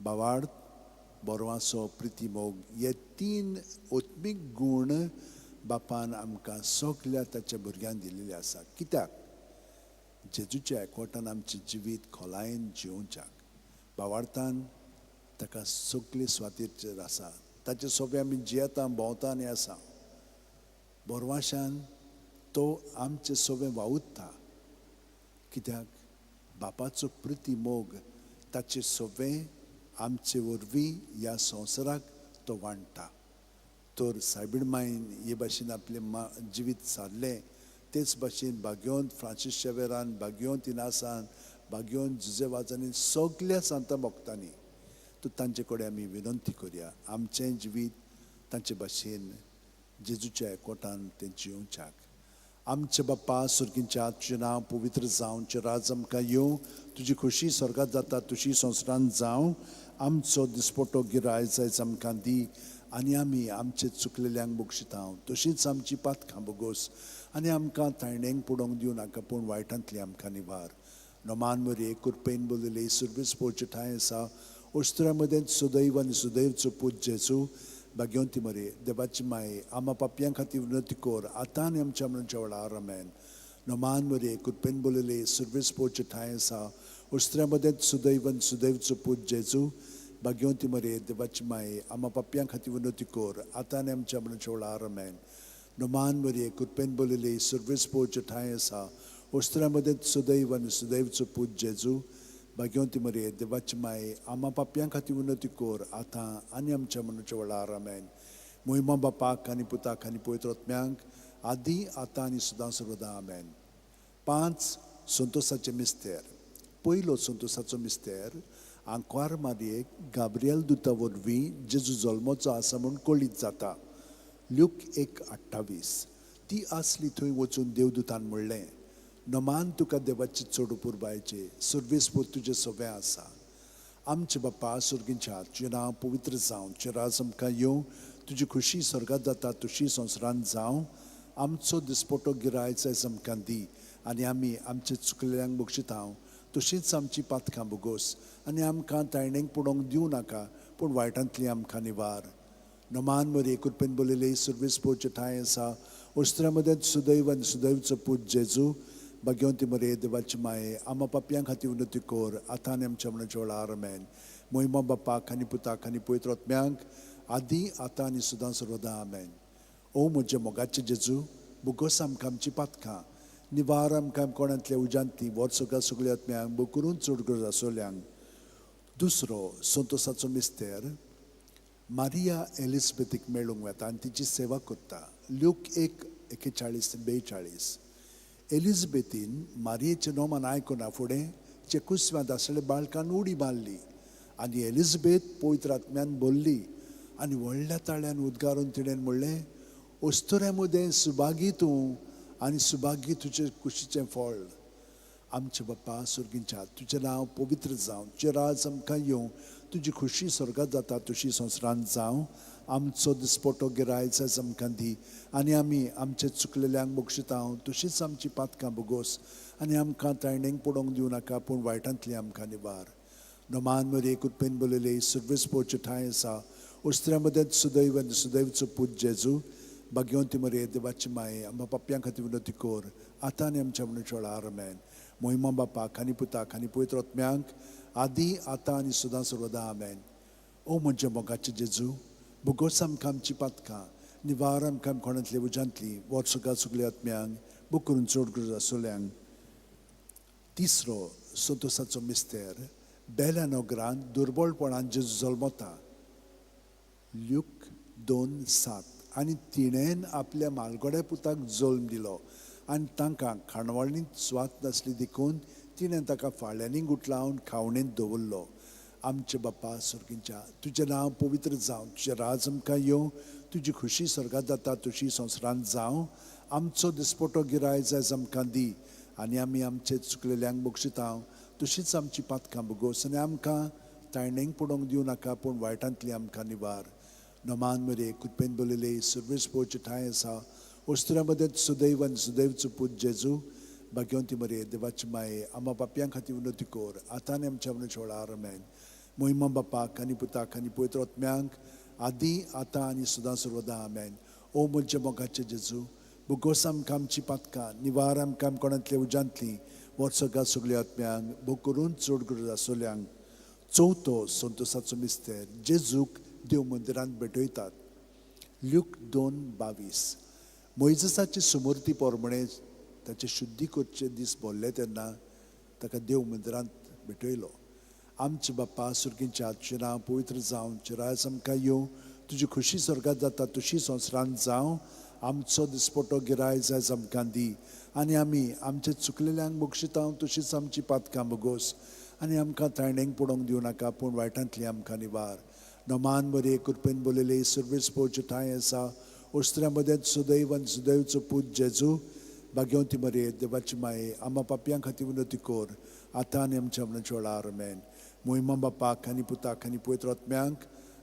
[SPEAKER 1] बावाड, बरवासो, प्रिती, मोग हे 3 आत्मीक गूण बापान आमकां सगल्या ताच्या भुरग्यांक दिल्ले आसा. कित्याक? जेजूच्या एकवटान आमचें जिवीत खोलायेन जिवोवच्याक. बावार्थान ताका सगळे स्वातीचेर आसा, ताचे सोबे आमी जियेता, भोंवता आनी आसा. बोरवाशान तो आमचे सोबे वावुरता, कित्याक बापाचो प्रिती मोग ताचे सोबे आमचे वरवीं ह्या संवसाराक तो वांट्टा. तर सायबीण मायन हे भाशेन आपलें जिवीत सारलें, तेच भाशेन भाग्यवंत फ्रांसीस शेवेरान, भाग्यवंत इनासान, भाग्यवंत जुजे वाजांनी, सगल्या सांता भक्तांनी, तर तांचे कडेन आमी विनंती करया आमचें जिवीत तांचे भाशेन जेजूच्या एकवटान तें जियोवच्याक. आमचे बाप्पा सुर्गींच्या, तुजें नांव पवित्र जावं, तुजें राज आमकां येवं, तुजी खोशी स्वर्गात जाता तशी संवसारांत जावं. आमचो दिसपटो गिराय जायच आमकां दी आनी आमी आमचे चुकलेल्यांक बक्षिता तशींच आमची पातकां बोगोस आनी आमकां तायणेंक पडोवंक दिवं नाका पूण वायटांतली आमकां निवार. नोमान मरये, कृपेन बोलले, सुर्वीस पोवचे ठांय आसा. ओस्त्र्या मदें सुदैव आनी सुदैवचो पूत जेजू, भाग्यवंती मरे, देवाची माये, आमा पापयां खातीर विनंती कर आतां आनी आमच्या मरणाच्या वेळार. आमेन. नोमान मरये, कृपेन बोलले, सुर्वीस पोवचे ठांय आसा. ओस्त्र्या मदें सुदैव आनी सुदैवचो पूत जेजू, भाग्यवंती मरये, देवाची माये, आमा पापयां खातीर विनंती कर आतां आनी आमच्या मरणाच्या वेळार. आमेन. नोमान मरये, कृपेन बोलले, सुर्वीस पोवचे ठांय आसा. ओस्त्र्या मदें सुदैव आनी सुदैवचो पूत जेजू, भाग्यवंती मरये, देवाची माये, आमा पापयां खातीर विनंती कर आतां आनी आमच्या मरणाच्या वेळार. आमेन. मोहिमा बापाक आनी पुताक आनी पवित्र आत्म्यांक, आदी आतां आनी सदां सर्वदा. आमेन. 5 संतोसाचे मिस्तेर. पयलो संतोसाचो मिस्तेर, आंकवार मारयेक गाब्रियल दुता वरवीं जेजू जल्मोचो आसा म्हूण कळीत जाता. ल्यूक 1:28. ती आसली थंय वचून देवदूतान म्हणलें, नमान तुका देवाची चड पुरबायचे, सर्वेस्पोर तुजें सगळें आसा. आमचे बाप्पा सुर्गींच्या, तुजें नांव पवित्र जावं, तुजें राज आमकां येवं, तुजी खोशी स्वर्गात जाता तशी संवसारांत जावं. आमचो दिसपटो गिराय जायज आमकां दी आनी आमी आमचे चुकलेल्यांक बक्षिता तशींच आमची पातकां बोगोस आनी आमकां तायणेंक पडोवंक दिवं नाका पूण वायटांतली आमकां निवार. नमान मरये, कृपेन बोलयले, सुर्वेस पोवचे ठांय आसा. ओस्त्र्या मदें सुदैव आनी सुदैवचो पूत जेजू, भाग्यवंती मरये, देवाची माये, आमा पापयां खातीर विनंती कर आतां आनी आमच्या मरणाच्या वेळार. आमेन. मोहिमा बापाक आनी पुताक आनी पवित्र आत्म्यांक, आदी आतां आनी सदां सर्वदा. आमेन. ओ म्हज्या मोगाचे जेजू, बोगोस आमकां आमची पातकां, निवार आमकां कोणांतल्या उज्यांतली, व्हर सगळ्या सगळ्या आत्म्यांक, बोग करून चड गरज आसोल्यांक. दुसरो संतोसाचो मिस्तेर, मारिया एलिजबेथीक मेळूंक वता आनी तिची सेवा करता. ल्यूक 1:41-42. एलिजबेथीन मारियेचें नोमान आयकना फुडें चे कुसव्यांत आसलेल्या बाळकान उडी मारली आनी एलिजबेथ पवित्र आत्म्यान भरली आनी व्हडल्या ताळ्यान उद्गारून तिणें म्हणलें, ओस्तुऱ्या मदें सुभागी तूं आनी सुभागी तुजे कुशीचें फळ. आमचे बाप्पा सुर्गींच्या, तुजें नांव पवित्र जावं, तुजें राज आमकां येवं, तुजी खोशी स्वर्गात जाता तशी संवसारांत जावं. आमचो दिसपटो गिराय जायज आमकां दी आनी आमी आमचे चुकलेल्यांक बक्षिता तशींच आमची पातकां बोगोस आनी आमकां तायणेंक पडोवंक दिवं नाका पूण वायटांतली आमकां निवार. नोमान मरये, कृपेन बोलयले, सुर्वेस पोवचे ठांय आसा. ओस्त्र्या मदें सुदैव आनी सुदैवचो पूत जेजू, भाग्यवंती मरये, देवाची माये, आमकां पापयां खातीर विनंती कर आतां आनी आमच्या मरणाच्या वेळार. आमेन. मोहिमा बापाक आनी पुताक आनी पवित्र आत्म्यांक, आदी आतां आनी सदां सर्वदा. आमेन. ओ म्हज्या मोगाचे जेजू, बोगोस आमकां आमची पातकां, निवार आमकां कोणांतल्या उज्यांतली, व्हर सगळ्या सगळ्या आत्म्यांक, बोग करून चड गरज आसोल्यांक. तिसरो संतोसाचो मिस्तेर, बेल्या नगरांत दुर्बळपणान जेजू जल्मता. ल्यूक 2:7. आनी तिणेन आपल्या मालगोड्या पुताक जल्म दिलो आनी तांकां खाणवळींत सुवात नासली देखून तिणें ताका फाळ्यांनी गुटलावन खावणेंत दवरलो. आमचे बाप्पा सुर्गींच्या, तुजें नांव पवित्र जावं, तुजें राज आमकां येवं, तुजी खोशी स्वर्गात जाता तशी संवसारांत जावं. आमचो दिसपटो गिराय जायज आमकां दी आनी आमी आमचे चुकलेल्यांक बक्षिता तशींच आमची पातकां बोगोस आनी आमकां तायणेंक पडोवंक दिवं नाका पूण वायटांतली आमकां निवार. नोमान मरये, कृपेन बोलयले, सुर्वेस पोवचे ठांय आसा. ओस्त्र्या मदें सुदैव आनी सुदैवचो पूत जेजू, भाग्यवंती मरये, देवाची माये, आमा पापयां खातीर विनंती कर आतां आनी आमच्या मरणाच्या वेळार. आमेन. मोहिमा बापाक आनी पुताक आनी पवित्र आत्म्यांक, आदी आतां आनी सदां सर्वदा. आमेन. ओ म्हज्या मोगाचे जेजू, बोगोस आमकां आमची पातकां, निवार आमकां कोणांतल्या उज्यांतली, व्हर सगळ्या सगळ्या आत्म्यांक, बोग करून चड गरज आसोल्यांक. चवथो संतोसाचो मिस्तेर, जेजूक देव मंदिरांत भेटयतात. ल्यूक 2:22. मोयजसाची सुमूर्ती पोरमणे ताचे शुद्धी करचे दीस भरले तेन्ना ताका देव मंदिरांत भेटयलो आमचे बाप्पा सुर्गींच्या तुजें नांव पवित्र जावं, तुजें राज आमकां येवं, तुजी खुशी स्वर्गात जाता तशी संवसारांत जावं. आमचो दिसपटो गिराय जायज आमकां दी आनी आमी आमचे चुकलेल्यांक बक्षिता तशीच आमची पातकां बगोस आनी आमकां ताणेंक पडोवंक दिवं नाका, पूण वायटांतली आमकां निवार. नमान बरे कृपेन बोलयले सर्वीस पोवचे ठांय आसा. ओस्त्र्या मदेंत सुदैव आनी सुदैवचो पूत जेजू, भाग्यवंती मरे देवाची माये, आमा पापयां खातीर विनवती कर आतां आनी आमच्या मरणाच्या वेळार. आमेन. मोहिमा बापाक आनी पुताक आनी पवित्र आत्म्यांक,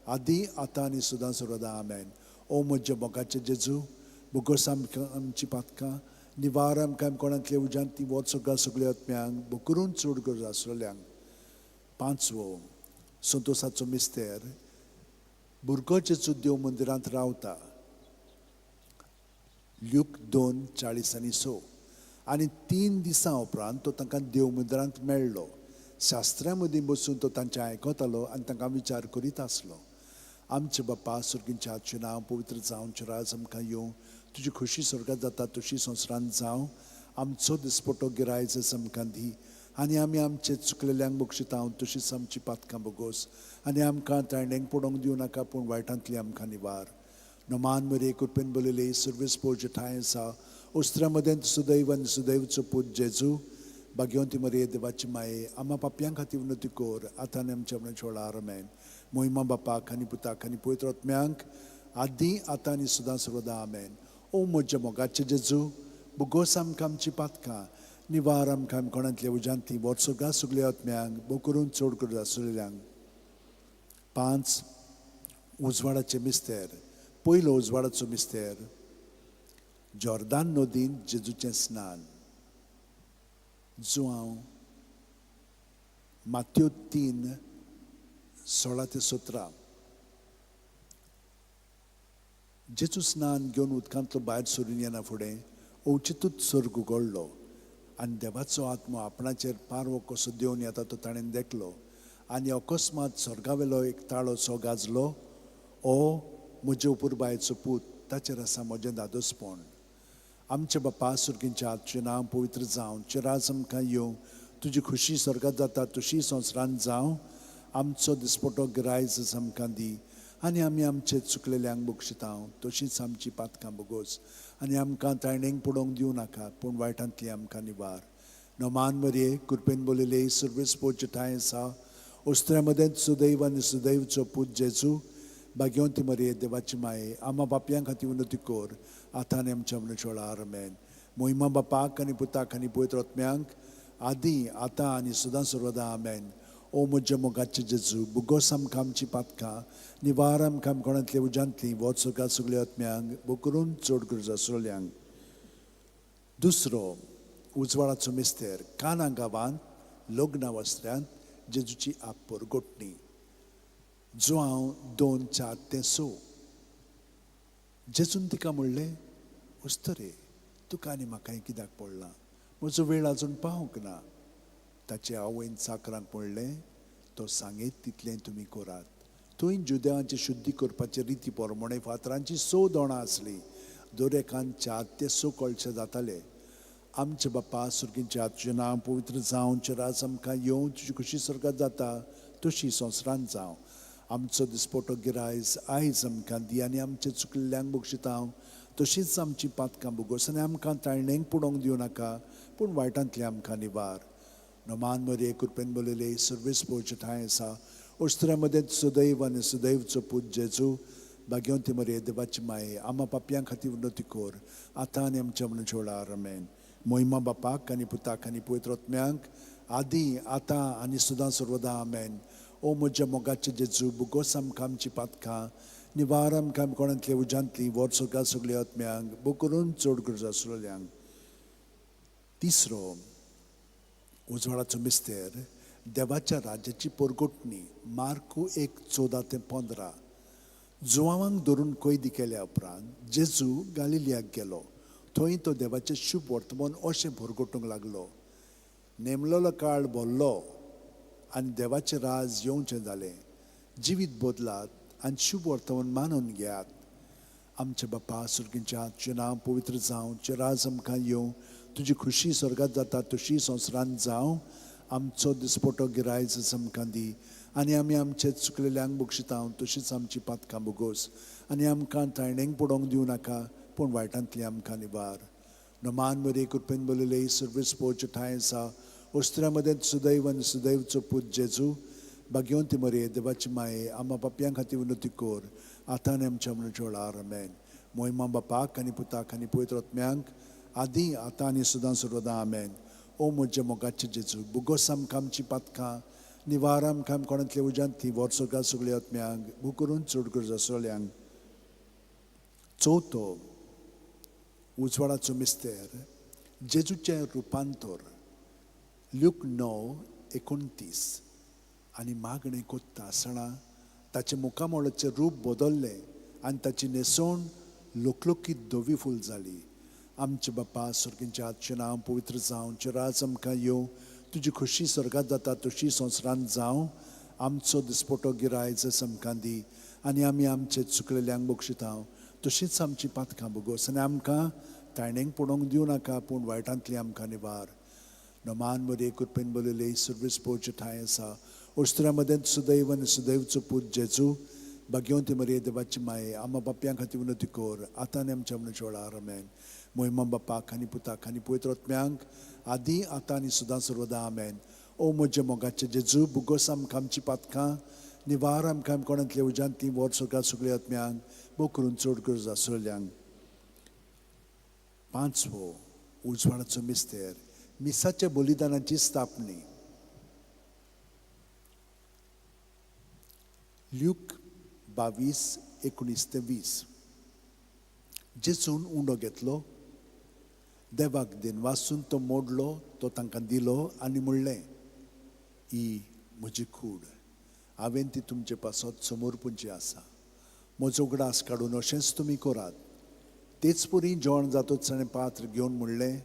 [SPEAKER 1] आदी आतां आनी सदां सर्वदा. आमेन. ओ म्हज्या मोगाचे जेजू, बोगोस आमकां आमची पातकां निवार आमकां कोणांतल्या उज्यांत ती वच सगळ्या सगळ्या आत्म्यांक बोकरून चड गरज आसलेल्यांक. पांचवो संतोसाचो मिस्तेर, भुरगो जेजू देव मंदिरांत रावता. ल्यूक 2:46. आनी 3 दिसां उपरांत तो तांकां देव मंदिरांत मेळ्ळो. शास्त्र्यां मदीं बसून तो तांचें आयकतालो आनी तांकां विचार करीत आसलो. आमचे बाप्पा सुर्गींच्या, तुजें नांव पवित्र जावं, तुजें राज आमकां येवं, तुजी खोशी स्वर्गात जाता तशी संवसारांत जावं. आमचो दिसपटो गिरायज आमकां दी आनी आमी आमचे चुकलेल्यांक बक्षिता तशीच आमची पातकां बगोस आनी आमकां ताणेंक पडोवंक दिवं नाका, पूण वायटांतली आमकां निवार. नमान मरे कृपेन बोलयले सर्वीस पोवचे ठांय आसा. ओस्त्र्या मदेंत सुदैव आनी सुदैवचो पूत जेजू, भाग्यवंती मरे देवाची माये, आमा पापयां खातीर विनवती कर आतां आनी आमच्या मरणाच्या वेळार. आमेन. मोहिमा बापाक आनी पुताक आनी पवित्र आत्म्यांक, आदी आतां आनी सदां सर्वदा. आमेन. ओ म्हज्या मोगाचे जेजू, बोगोस आमकां आमची पातकां निवार आमकां कोणांतल्या उज्यांतली वच सगळ्या सगल्या आत्म्यांक बोकरून चड गरज आसलेल्यांक. 5 उजवाडाचे मिस्तेर. पयलो उजवाडाचो मिस्तेर, जॉर्दान नदीन जेजूचें स्नान. जुआंव मात्यो 3:16-17. जेजू स्नान घेवन उदकांतलो भायर सरून येना फुडें अवचितूच सर्ग उगडलो आनी देवाचो आत्मो आपणाचेर पारवो कसो देंवन येता तो ताणें देखलो. आनी अकस्मात स्वर्गावेलो एक ताळो सो गाजलो, ओ म्हजे उपुरबायेचो पूत, ताचेर आसा म्हजें दादोसपण. आमचे बापा सुर्गींच्या, तुजें नांव पवित्र जावं, तुजें राज आमकां येवं, तुजी खुशी स्वर्गात जाता तशी संवसारांत जावं. आमचो दिसपटो गिरायज आमकां दी आनी आमी आमचे चुकलेल्यांक बक्षिता तशीच आमची पातकां बगोस आनी आमकां ताणेंक पडोवंक दिवं नाका, पूण वायटांतली आमकां निवार. नमान मरये कृपेन बोलयले सर्वीस पोवचे ठांय आसा. ओस्त्र्या मदेंत सुदैव आनी सुदैवचो पूत जेजू, भाग्यवंती मरये देवाची माये, आमा पापयां खातीर विनवती कर आतां आनी आमच्या मरणाच्या वेळार. आमेन. मोहिमा बापाक आनी पुताक आनी पवित्र आत्म्यांक, आदी आतां आनी सदां सर्वदा. आमेन. ओ म्हज्या मोगाचे जेजू, बोगोस आमकां आमची पातकां निवार आमकां कोणांतल्या उज्यांतली वच सगळ्या सगल्या आत्म्यांक बोकरून चड गरज आसलेल्यांक. दुसरो उजवाडाचो मिस्तेर, काना गांवांत लग्ना वस्त्र्यांत जेजूची आपपरगोटणी. जुआंव 2:4-6. जेजून तिका म्हणलें, उस्तरे तुका आनी म्हाकाय कित्याक पडलां, म्हजो वेळ आजून पावंक ना. ताचे आवयन चाकरांक म्हणलें, तो सांगीत तितलें तुमी करात. थंय जुदेवांची शुद्धी करपाचे रिती प्रमाणे फातरांची 6 दोणां आसलीं, दर एकान 4 ते 6 कळशे जाताले. आमचे बाप्पा सुर्गींच्या, तुजें नांव पवित्र जावं, तुजें राज आमकां येवं, तुजी खुशी स्वर्गात जाता तशी संवसारांत जावं. आमचो दिसपटो गिरायज आयज आमकां दी आनी आमचे चुकलेल्यांक बक्षिता तशीच आमची पातकां बोगोस आनी आमकां ताळणेंक पडोवंक दिवं नाका, पूण वायटांतली आमकां निवार. नमान मरये कृपेन बोलयले सर्वीस पोवचे ठांय आसा. ओस्त्र्या मदेंत सुदैव आनी सुदैवचो पूत जेजू, भाग्यवंती मरये देवाची माये, आमा पापयां खातीर विनवती कर आतां आनी आमच्या मरणाच्या वेळार. आमेन. मोहिमा बापाक आनी पुताक आनी पवित्र आत्म्यांक, आदी आतां आनी सदां सर्वदा. आमेन. ओ म्हज्या मोगाचे जेजू, बोगोस आमकां आमची पातकां निवार आमकां कोणांतल्या उज्यांतली वच सगळ्या सगल्या आत्म्यांक बोकरून चड गरज आसलेल्यांक. तिसरो उजवाडाचो मिस्तेर, देवाच्या राज्याची परगोटणी. मार्कू 1:14-15. जुवांवांक धरून कैदी केल्या उपरांत जेजू गालिलियाक गेलो. थंय तो देवाचें शुभ वर्तमान अशें भरगोटूंक लागलो. नेमलेलो काळ भरलो आनी देवाचें राज येवचें जालें. जिवीत बदलात आनी शुभ वर्तमान मानून घेयात. आमचे बापा सुर्गींच्या, तुजें नांव पवित्र जावं, तुजें राज आमकां येवं, तुजी खुशी स्वर्गात जाता तशी संवसारांत जावं. आमचो दिसपटो गिरायज आमकां दी आनी आमी आमचे चुकलेल्यांक बक्षिता तशीच आमची पातकां भोगोस आनी आमकां तायणेंक पडोवंक दिवं नाका पूण वायटांतली आमकां निवार. नमान मरे कृपेन बलयले सर्वीस पोवचे ठांय आसा वस्त्रा मदें सुदैव आनी सुदैवचो पूत जेजू भाग्यवंती मरे देवाची माये आमा पापयां खातीर विनवती कर आतां आनी आमच्या मरणाच्या वेळार. आमेन. मोहिमा बापाक आनी पुताक आनी पवित्र आत्म्यांक आदी आतां आनी सदां सर्वदां. आमेन. ओ म्हज्या मोगाचे जेजू बुगोस आमकां आमची पातकां निवार आमकां कोणांतल्या उज्यांत ती वर्सोगा सगळ्या आत्म्यांक भू करून चड गरज आसल्यांक. चवथो उजवाडाचो मिस्तेर जेजूचें रुपांतर ल्यूक 9:29. आनी मागणें कोत्ता आसतना ताचें मुखामळाचें रूप बदल्लें आनी ताची न्हेसवण लोकलोकीत धवी फूल जाली. आमचे बापा सर्गींच्या हातचें नांव पवित्र जावं, राज आमकां येवं, तुजी खोशी स्वर्गात जाता तशी संवसारांत जावं. आमचो दिसपटो गिरायज आमकां दी आनी आमी आमचे चुकलेल्यांक बक्षिता तशीच आमची पातकां भोगोस आनी आमकां तायणेंक पडोवंक दिवं नाका पूण वायटांतली आमकां निवार. नमान मरे कृपेन बलयले सर्वीस पोवचे ठांय आसा वस्त्रा मदें सुदैव आनी सुदैवचो पूत जेजू भाग्यवंती मरे देवाची माये आमा बापयां खातीर विनवती कर आतां आनी आमच्या मरणाच्या वेळार. आमेन. मोहिमा बापाक आनी पुताक आनी पवित्र आत्म्यांक आदी आतां आनी सदां सर्वदां. आमेन. ओ म्हज्या मोगाचे जेजू बुगोस आमकां आमची पातकां निवार आमकां कोणांतल्या उज्यांतली व्हर स्वर्गात सगळ्या आत्म्यांक भोव करून चड गरज आसल्यांक. पांचवो उजवाडाचो मिस्तेर मिसाच्या बलिदानाची स्थापणी ल्यूक 22:19-20. जेजून उंडो घेतलो, देवाक दिनवासून तो मोडलो, तो तांकां दिलो आनी म्हणलें, ही म्हजी कूड, हांवें ती तुमचे पासत समर्पूंची आसा. म्हजो उगडास काडून अशेंच तुमी करात. तेच परी जेवण जातच ताणें पात्र घेवन म्हणलें,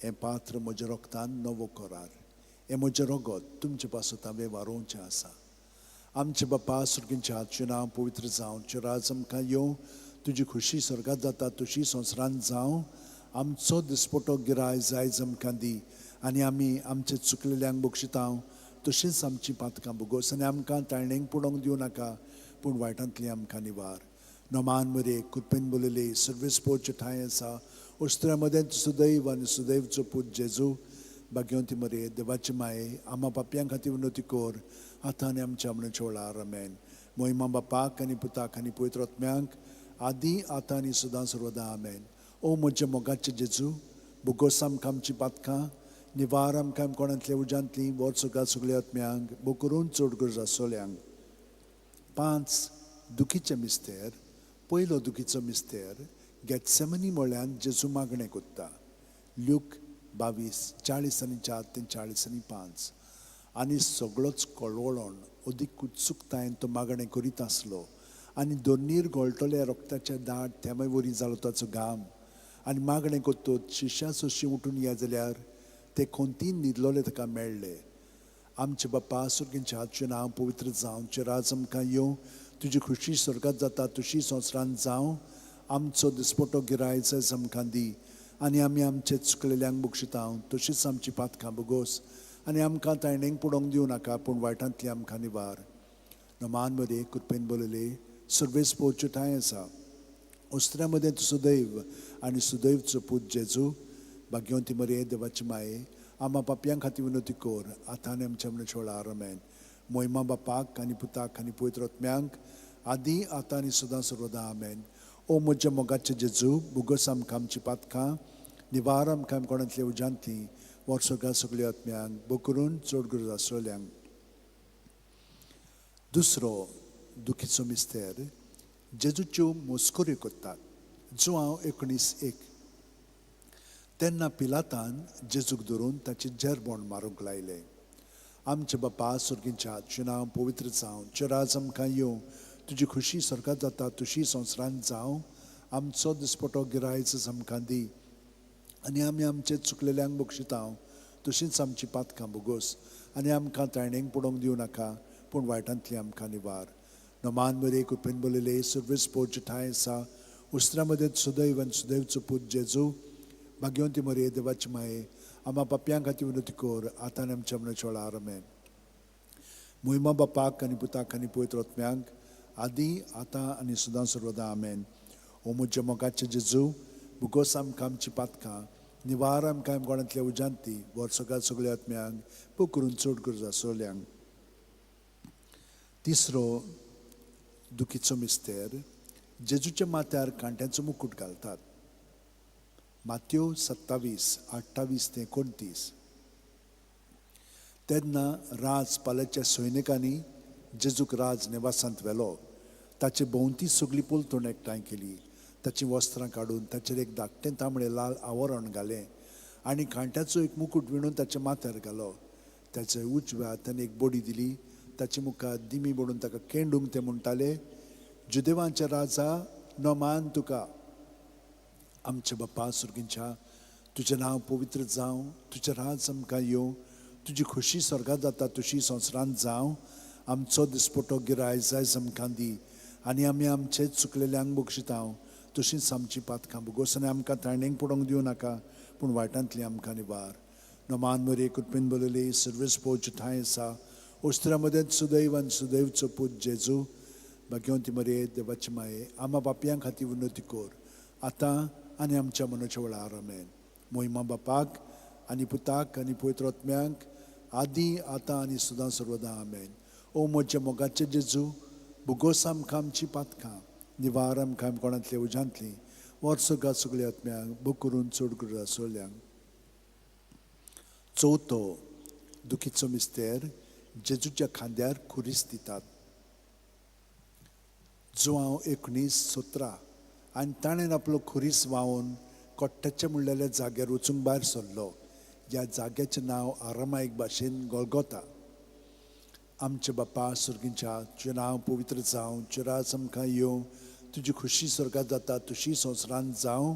[SPEAKER 1] हें पात्र म्हज्या रोगतान नवो करार, हें म्हजें रगत तुमचे पासत हांवें वारोवचें आसा. आमचे बापा सर्गींच्या हातचें नांव पवित्र जावं, राज आमकां येवं, तुजी खोशी स्वर्गात जाता तशी संवसारांत जावं. आमचो दिसपटो गिराय आयज आमकां दी आनी आमी आमचे चुकलेल्यांक बक्षिता तशींच आमची पातकां भोगोस आनी आमकां ताळणेंक पडोवंक दिवं नाका पूण वायटांतली आमकां निवार. नमान मरे कृपेन बलयले सर्वीस पोवचे ठांय आसा वस्त्रा मदें सुदैव आनी सुदैवचो पूत जेजू भाग्यवंती मरे देवाची माये आमा पापयां खातीर विनवती कर आतां आनी आमच्या मरणाच्या वेळार. आमेन. मोहिमा बापाक आनी पुताक आनी पवित्र आत्म्यांक आदी आतां आनी सदां सर्वदां. आमेन. ओ म्हज्या मोगाचे जेजू बुगोस आमकां आमची पातकां निवार आमकां कोणांतल्या उज्यांतली व्हर स्वर्गात सगळ्या आत्म्यांक भोव करून चड गरज आसल्यांक. पांच दुखीचे मिस्तेर पयलो दुखीचो मिस्तेर गेत्सेमनी म्हळ्यान जेजू मागणें कोत्ता ल्यूक 22:44 ते 45. आनी सगळोच कळवळोन अदीक उत्सुकतायेन तो मागणें करीत आसलो आनी दोनीर गळटल्या रोगताच्या दाट थेंबे वरी जालो ताचो घाम. आनी मागणें कोत्तोच शिश्या सोशी उठून या जाल्यार ते खोंतीन न्हिदलोले ताका मेळ्ळे. आमचे बापा सर्गींच्या हातचें नांव पवित्र जावं, राज आमकां येवं, तुजी खोशी स्वर्गात जाता तशी संवसारांत जावं. आमचो दिसपटो गिरायज आमकां दी आनी आमी आमचे चुकलेल्यांक बक्षिता तशीच आमची पातकां भोगोस आनी आमकां तायणेंक पडोवंक दिवं नाका पूण वायटांतली आमकां निवार. नमान मरे कृपेन बलयले सर्वेस पोवचे ठांय आसा वस्त्रा मदें सुदैव आनी सुदैवचो पूत जेजू भाग्यवंती मरे देवाची माये आमा पापयां खातीर विनवती कर आतां आनी आमच्या मरणाच्या वेळार. आमेन. मोहिमा बापाक आनी पुताक आनी पवित्र आत्म्यांक आदी आतां आनी सदां सर्वदां. आमेन. ओ म्हज्या मोगाचे जेजू बुगोस आमकां आमची पातकां निवार आमकां कोणांतल्या उज्यांतली व्हर स्वर्गात सगळ्या आत्म्यांक भोव करून चड गरज आसल्यांक. दुसरो दुखीचो मिस्तेर जेजूच्यो मस्कऱ्यो करतात जुआंव 19:1. तेन्ना पिलातान जेजूक धरून ताचे जेरबोण मारूंक लायलें. आमचे बापा सर्गींच्या हातचें नांव पवित्र जावं, राज आमकां येवं, तुजी खोशी स्वर्गात जाता तशी संवसारांत जावं. आमचो दिसपटो गिरायज आमकां दी आनी आमी आमचे चुकलेल्यांक बक्षिता तशींच आमची पातकां भोगोस आनी आमकां तायणेंक पडोवंक दिवं नाका पूण वायटांतली आमकां निवार. नमान मरे कृपेन बलयले सर्वीस पोवचे ठांय आसा उस्त्रा मदें सुदैव आनी सुदैवचो पूत जेजू भाग्यवंती मरे देवाची माये आमा पापयां खातीर विनवती कर आतां आनी आमच्या मरणाच्या वेळार. आमेन. मोहिमा बापाक आनी पुताक आनी पवित्र आत्म्याक, आदी आतां आनी सदां सर्वदा. आमेन. ओ म्हज्या मोगाचे जेजू, भुगोस आमकां आमची पातकां, निवार आमकां गोडांतल्या उजांती, वर सगळ्या सगळ्या आत्म्यांक, करून चड गरज आसलेल्यांक. तिसरो दुखीचो मिस्तेर, जेजूच्या माथ्यार कांट्यांचो मुकूट घालतात. मात्यो 27 28 ते 29. तेन्ना राज पाल्याच्या सैनिकांनी जेजूक राज निवासांत व्हेलो. ताचे भोंवती सगळी पलतण एकठांय केली. ताचीं वस्त्रां काडून ताचेर एक धाकटें तांबडें लाल आवरण घालें आनी कांट्याचो एक मुकूट विणून ताच्या माथ्यार घालो. ताच्या उजव्या हातान एक बडी दिली. ताचे मुखार दिमी बडून ताका केंडूंक ते म्हणटाले, जुदेवांचे राजा नमान तुका. आमच्या बापा सुर्गींच्या, तुजें नांव पवित्र जावं, तुजें राज आमकां येवं, तुजी खोशी स्वर्गांत जाता तशी संवसारांत जावं. आमचो दिसपटो गिराय जायज आमकां दी आनी आमी आमचे चुकलेल्यांक बक्षितांव तशींच आमची पातकां भोगोस आनी आमकां ताणेंक पडोवंक दिवं नाका, पूण वायटांतली आमकां निवार. नमान मरे कृपेन बरयली सर्वेस पोवचे ठांय आसा, ओस्त्रा मदें सुदैव आनी सुदैवचो पूत जेजू, भाग्यवंती मरे देवाची माये, आमा बापयां खातीर विनवती कर आतां आनी आमच्या मनाच्या वेळार. आमेन. मोहिमा बापाक आनी पुताक आनी पवित्र आत्म्यांक, आदी आतां आनी सदां सर्वदां. आमेन. ओ म्हज्या मोगाचे जेजू, भुगोस आमकां आमची पातकां, निवार आमकां कोणांतल्या उजांतली, वर्सगा सगळ्या आत्म्यांक, भोग करून चड गरज आसलेल्यांक. चवथो दुखीचो मिस्तेर, जेजूच्या खांद्यार खुरीस दितात. जुवांव 19:17. आनी ताणें आपलो खुरीस व्हांवून कोट्ट्याच्या म्हणलेल्या जाग्यार वचूंक भायर सरलो. ह्या जाग्याचें नांव आरामायक भाशेन गोलगोता. आमच्या बापा सुर्गींच्या, तुजें नांव पवित्र जावं, तुजें राज आमकां येवं, तुजी खोशी स्वर्गांत जाता तशी संवसारांत जावं.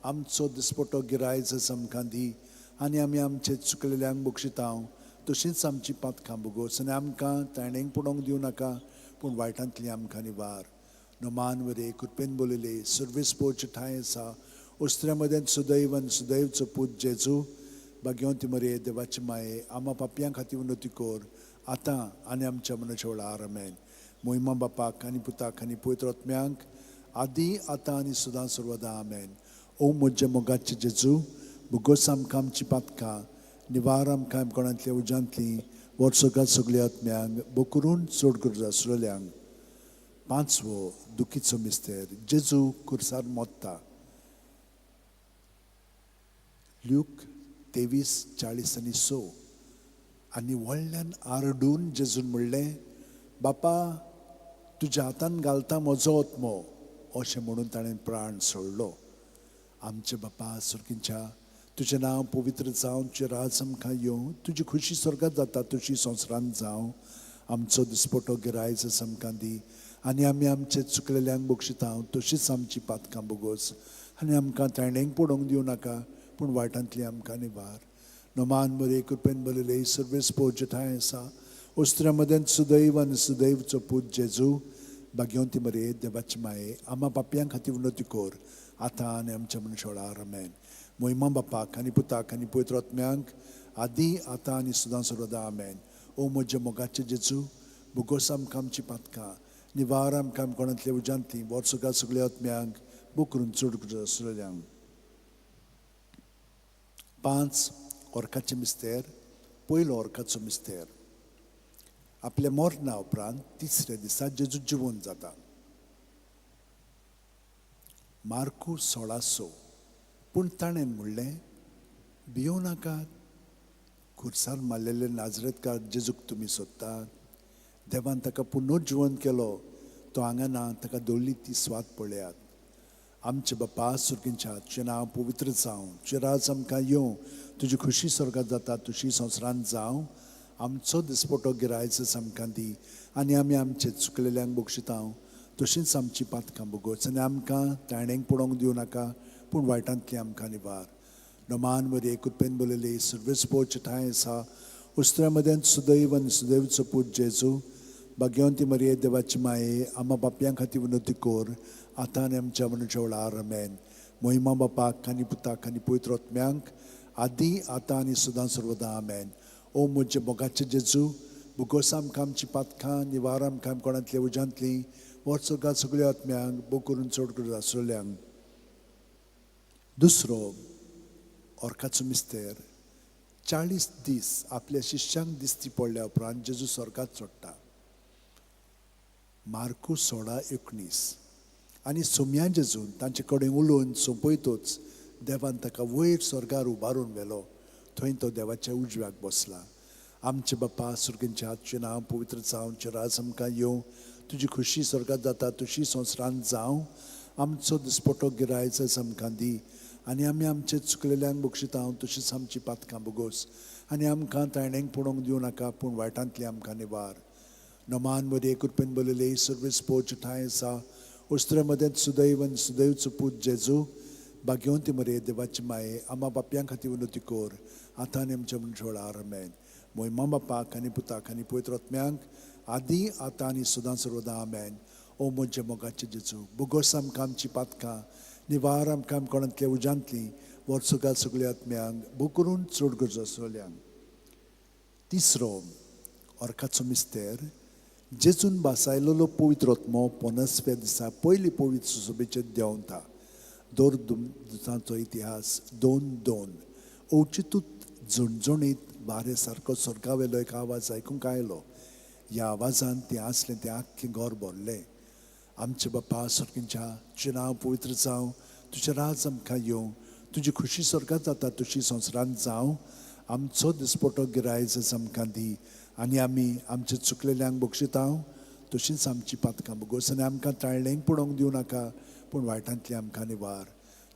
[SPEAKER 1] आमचो दिसपटो गिरायज आमकां दी आनी आमी आमचे चुकलेल्यांक बक्षितांव तशींच आमची पातकां भोगोस आनी आमकां ताणेंक पडोवंक दिवं नाका, पूण वायटांतली आमकां निवार. नमान वरे कृपेन बोलयले सर्वीस पोवचे ठांय आसा, ओस्त्र्या मदें सुदैव आनी सुदैवचो पूत जेजू, भाग्यवंती मरे देवाची माये, आमा पापयां खातीर विनवती कर आतां आनी आमच्या मनाच्या वेळार. आमेन. मोहिमा बापाक आनी पुताक आनी पवित्र आत्म्यांक, आदी आतां आनी सदां सर्वदां. आमेन. ओ म्हज्या मोगाचे जेजू, भुगोस आमकां आमची पातकां, निवार आमकां कोणांतल्या उजांतली, वर्सगात सगळ्या आत्म्यांक, बोकरून चड गरज आसलेल्यांक. पांचवो दुखीचो मिस्तेर, जेजू खुर्सार मोत्ता. ल्यूक 23:40 आनी 6. आनी व्हडल्यान आरडून जेजून म्हणलें, बापा तुज्या हातान घालता म्हजो आत्मो, अशें म्हणून ताणें प्राण सोडलो. आमचे बापा सुर्गींच्या, तुजें नांव पवित्र जावं, तुजें राज आमकां येवं, तुजी खोशी स्वर्गांत जाता तशी संवसारांत जावं. आमचो दिसपटो गिरायज आमकां दी आनी आमी आमचे चुकलेल्यांक बक्षितांव तशीच आमची पातकां भोगोस आनी आमकां ताणेंक पडोवंक दिवं नाका, पूण वायटांतली आमकां निवार. नमान बरे कृपेन बरयले सर्वेस पोवचे ठांय आसा, ओस्त्र्या मदें सुदैव आनी सुदैवचो पूत जेजू, भाग्यवंती मरे देवाची माये, आमा पापयां खातीर विनवती कर आतां आनी आमच्या मनशा वेळार. आमेन. मोहिमा बापाक आनी पुताक आनी पवित्र आत्म्यांक, आदी आतां आनी सदां सर्वदां. आमेन. ओ म्हज्या मोगाचे जेजू, भुगोस आमकां आमची पातकां, निवार आमकां कोणांतल्या उजांतली, वर्सगा सगळ्या आत्म्यांक, बोकरून चड गरज आसलेल्यांक. 5 ओर्काचे मिस्तेर, पयलो ओर्काचो मिस्तेर. आपल्या मरणा उपरांत तिसऱ्या दिसा जेजू जिवंत जाता. मार्कू 16:6. पूण ताणें म्हणलें, भियों नाकात, खुर्सार मारलेले नाजरेतकार जेजूक तुमी सोदतात. देवान ताका पुनर्जिवंत केलो, तो हांगा ना, ताका दवरली ती स्वाद पळयात. आमचे बापा सुर्गींच्या, तुजें नांव पवित्र जावं, तुजें राज आमकां येवं, तुजी खोशी स्वर्गांत जाता तशी संवसारांत जावं. आमचो दिसपटो गिरायज आमकां दी आनी आमी आमचे चुकलेल्यांक बक्षितांव तशींच आमची पातकां भोगोस आनी आमकां ताणेंक पडोवंक दिवं नाका, पूण वायटांतली आमकां निवार. नमान मरे कृपेन बरयले सर्वेस पोवचे ठांय आसा, उस्त्र्या मदें सुदैव आनी सुदैवचो पूत जेजू, भाग्यवंती मरे देवाची माये, आमा बापयां खातीर विनवती कर आतां आनी आमच्या मनाच्या वेळार. आमेन. मोहिमा बापाक आनी पुताक आनी पवित्र आत्म्यांक, आदी आतां आनी सदां सर्वदां. आमेन. ओ म्हजे मोगाचे जेजू, भुगोस आमकां आमची पातकां, निवार आमकां कोणांतल्या उज्यांतली, वर्सगां सगळ्या आत्म्यांक, भोव करून चड करून आसलेल्यांक. दुसरो ऑर्काचो मिस्तेर. 40 दीस आपल्या शिश्यांक दिसती पडल्या उपरांत जेजू स्वर्गात चडटा. मार्कू 16:19. आनी सोमया जेजून तांचे कडेन उलोवन सोंपयतोच देवान ताका वयर स्वर्गार उबारून व्हेलो. थंय तो देवाच्या उजव्याक बसला. आमचे बापा सुर्गींच्या, तुजें नांव पवित्र जावं, तुजें राज आमकां येवं, तुजी खुशी स्वर्गात जाता तशी संवसारांत जावं. आमचो दिसपटो गिरायच आमकां दी, आनी आमी आमचे चुकलेल्यांक बक्षिता तशीच आमची पातकां बोगोस, आनी आमकां ताणेंक पळोवंक दिवं नाका, पूण वायटांतली आमकां निवार. नमान मरे कृपेन बरयले सर्वीस पोच ठांय आसा. उस्त्रे मदेंत सुदैव आनी सुदैवचो पूत जेजू, भाग्यवंती मरे देवाची माये, आमा बापयां खातीर विनवती कर, आतां आनी आमच्या मनशाळ. आमेन. मोय बापाक आनी पुताक आनी पवित्र आत्म्यांक, आदी आतां आनी सदां सर्वदां. आमेन. ओ म्हज्या मोगाचे जेजू, बोगोस आमकां आमची पातकां, निवार आमकां कोणांतल्या उज्यांतली, वर्सगां सगळ्या आत्म्यांक, भोव करून चड गरज आसलेल्यांक. तिसरो अर्काचो मिस्तेर. जेजून भासायलेलो पवित्र आत्मो पोनसव्या दिसा पयली पवित्र सुसोबेचेर देंवता. दोर दुतांचो इतिहास 2:2. अवचितूत झणझणीत वारे सारको स्वर्गावेलो एक आवाज आयकूंक आयलो. ह्या आवाजान तें आसलें तें आख्खें घर भरलें. आमचे बापा स्वर्गींच्या, तुजें नांव पवित्र जावं, तुजें राज आमकां येवं, तुजी खुशी स्वर्गात जाता तशी संवसारांत जावं. आमचो दिसपटो गिरायज आमकां दी, आनी आमी आमचे चुकलेल्यांक बक्षिता तशींच आमची पातकां बोगोस, आनी आमकां ताळणेंक पडोवंक दिवं नाका, पूण वायटांतली आमकां निवार.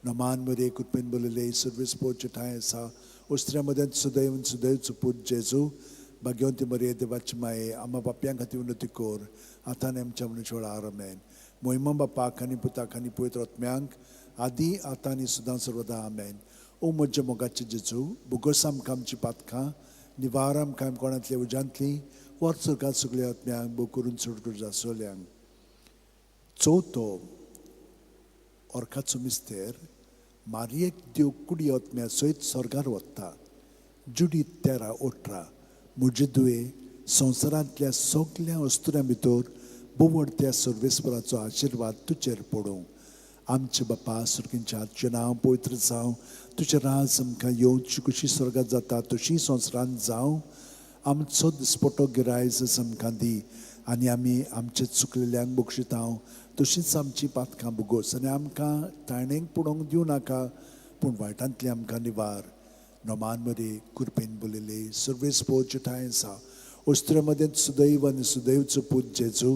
[SPEAKER 1] नमान मरे कृपेन बरयले सर्वीस पोच ठांय आसा. उस्त्र्या मदेंत सुदैव आनी सुदैवचो पूत जेजू, भाग्यवंती मरे देवाची माये, आमा बापयां खातीर विनवती कर, आतां आनी आमच्या मनशाळ. आमेन. मोहिमा बापाक आनी पुताक आनी पवित्र आत्म्यांक, आदी आतां आनी सदां सर्वदां. आमेन. ओ म्हज्या मोगाचे जेजू, बोगोस आमकां आमची पातकां, निवार आमकां कोणांतल्या उज्यांतली, वर्सगां सगळ्या आत्म्यांक, भोव करून चड गरज आसलेल्यांक. चवथो ऑर्काचो मिस्तेर. मारयेक देव कुडी आत्म्या सयत स्वर्गार वता. जुडी 13:18. म्हजे दुये, संवसारांतल्या सगल्या अस्तुऱ्यां भितर बोवड त्या सर्वेस्पराचो आशिर्वाद तुजेर पडूं. आमचे बापा सुर्गींच्या, तुजें नांव पवित्र जावं, तुजें राज आमकां येवं, तुजी खुशी स्वर्गात जाता तशी संवसारांत जावं. आमचो दिसपटो गिरायज आमकां दी, आनी आमी आमचे चुकलेल्यांक बक्षिता तशींच आमची पातकां बोगोस, आनी आमकां ताणेंक पडोवंक दिवं नाका, पूण वायटांतली आमकां निवार. नमान मरे कृपेन बोलिले सर्वेस पोच ठांय आसा. उस्त्रे मदेंत सुदैव आनी सुदैवचो पूत जेजू,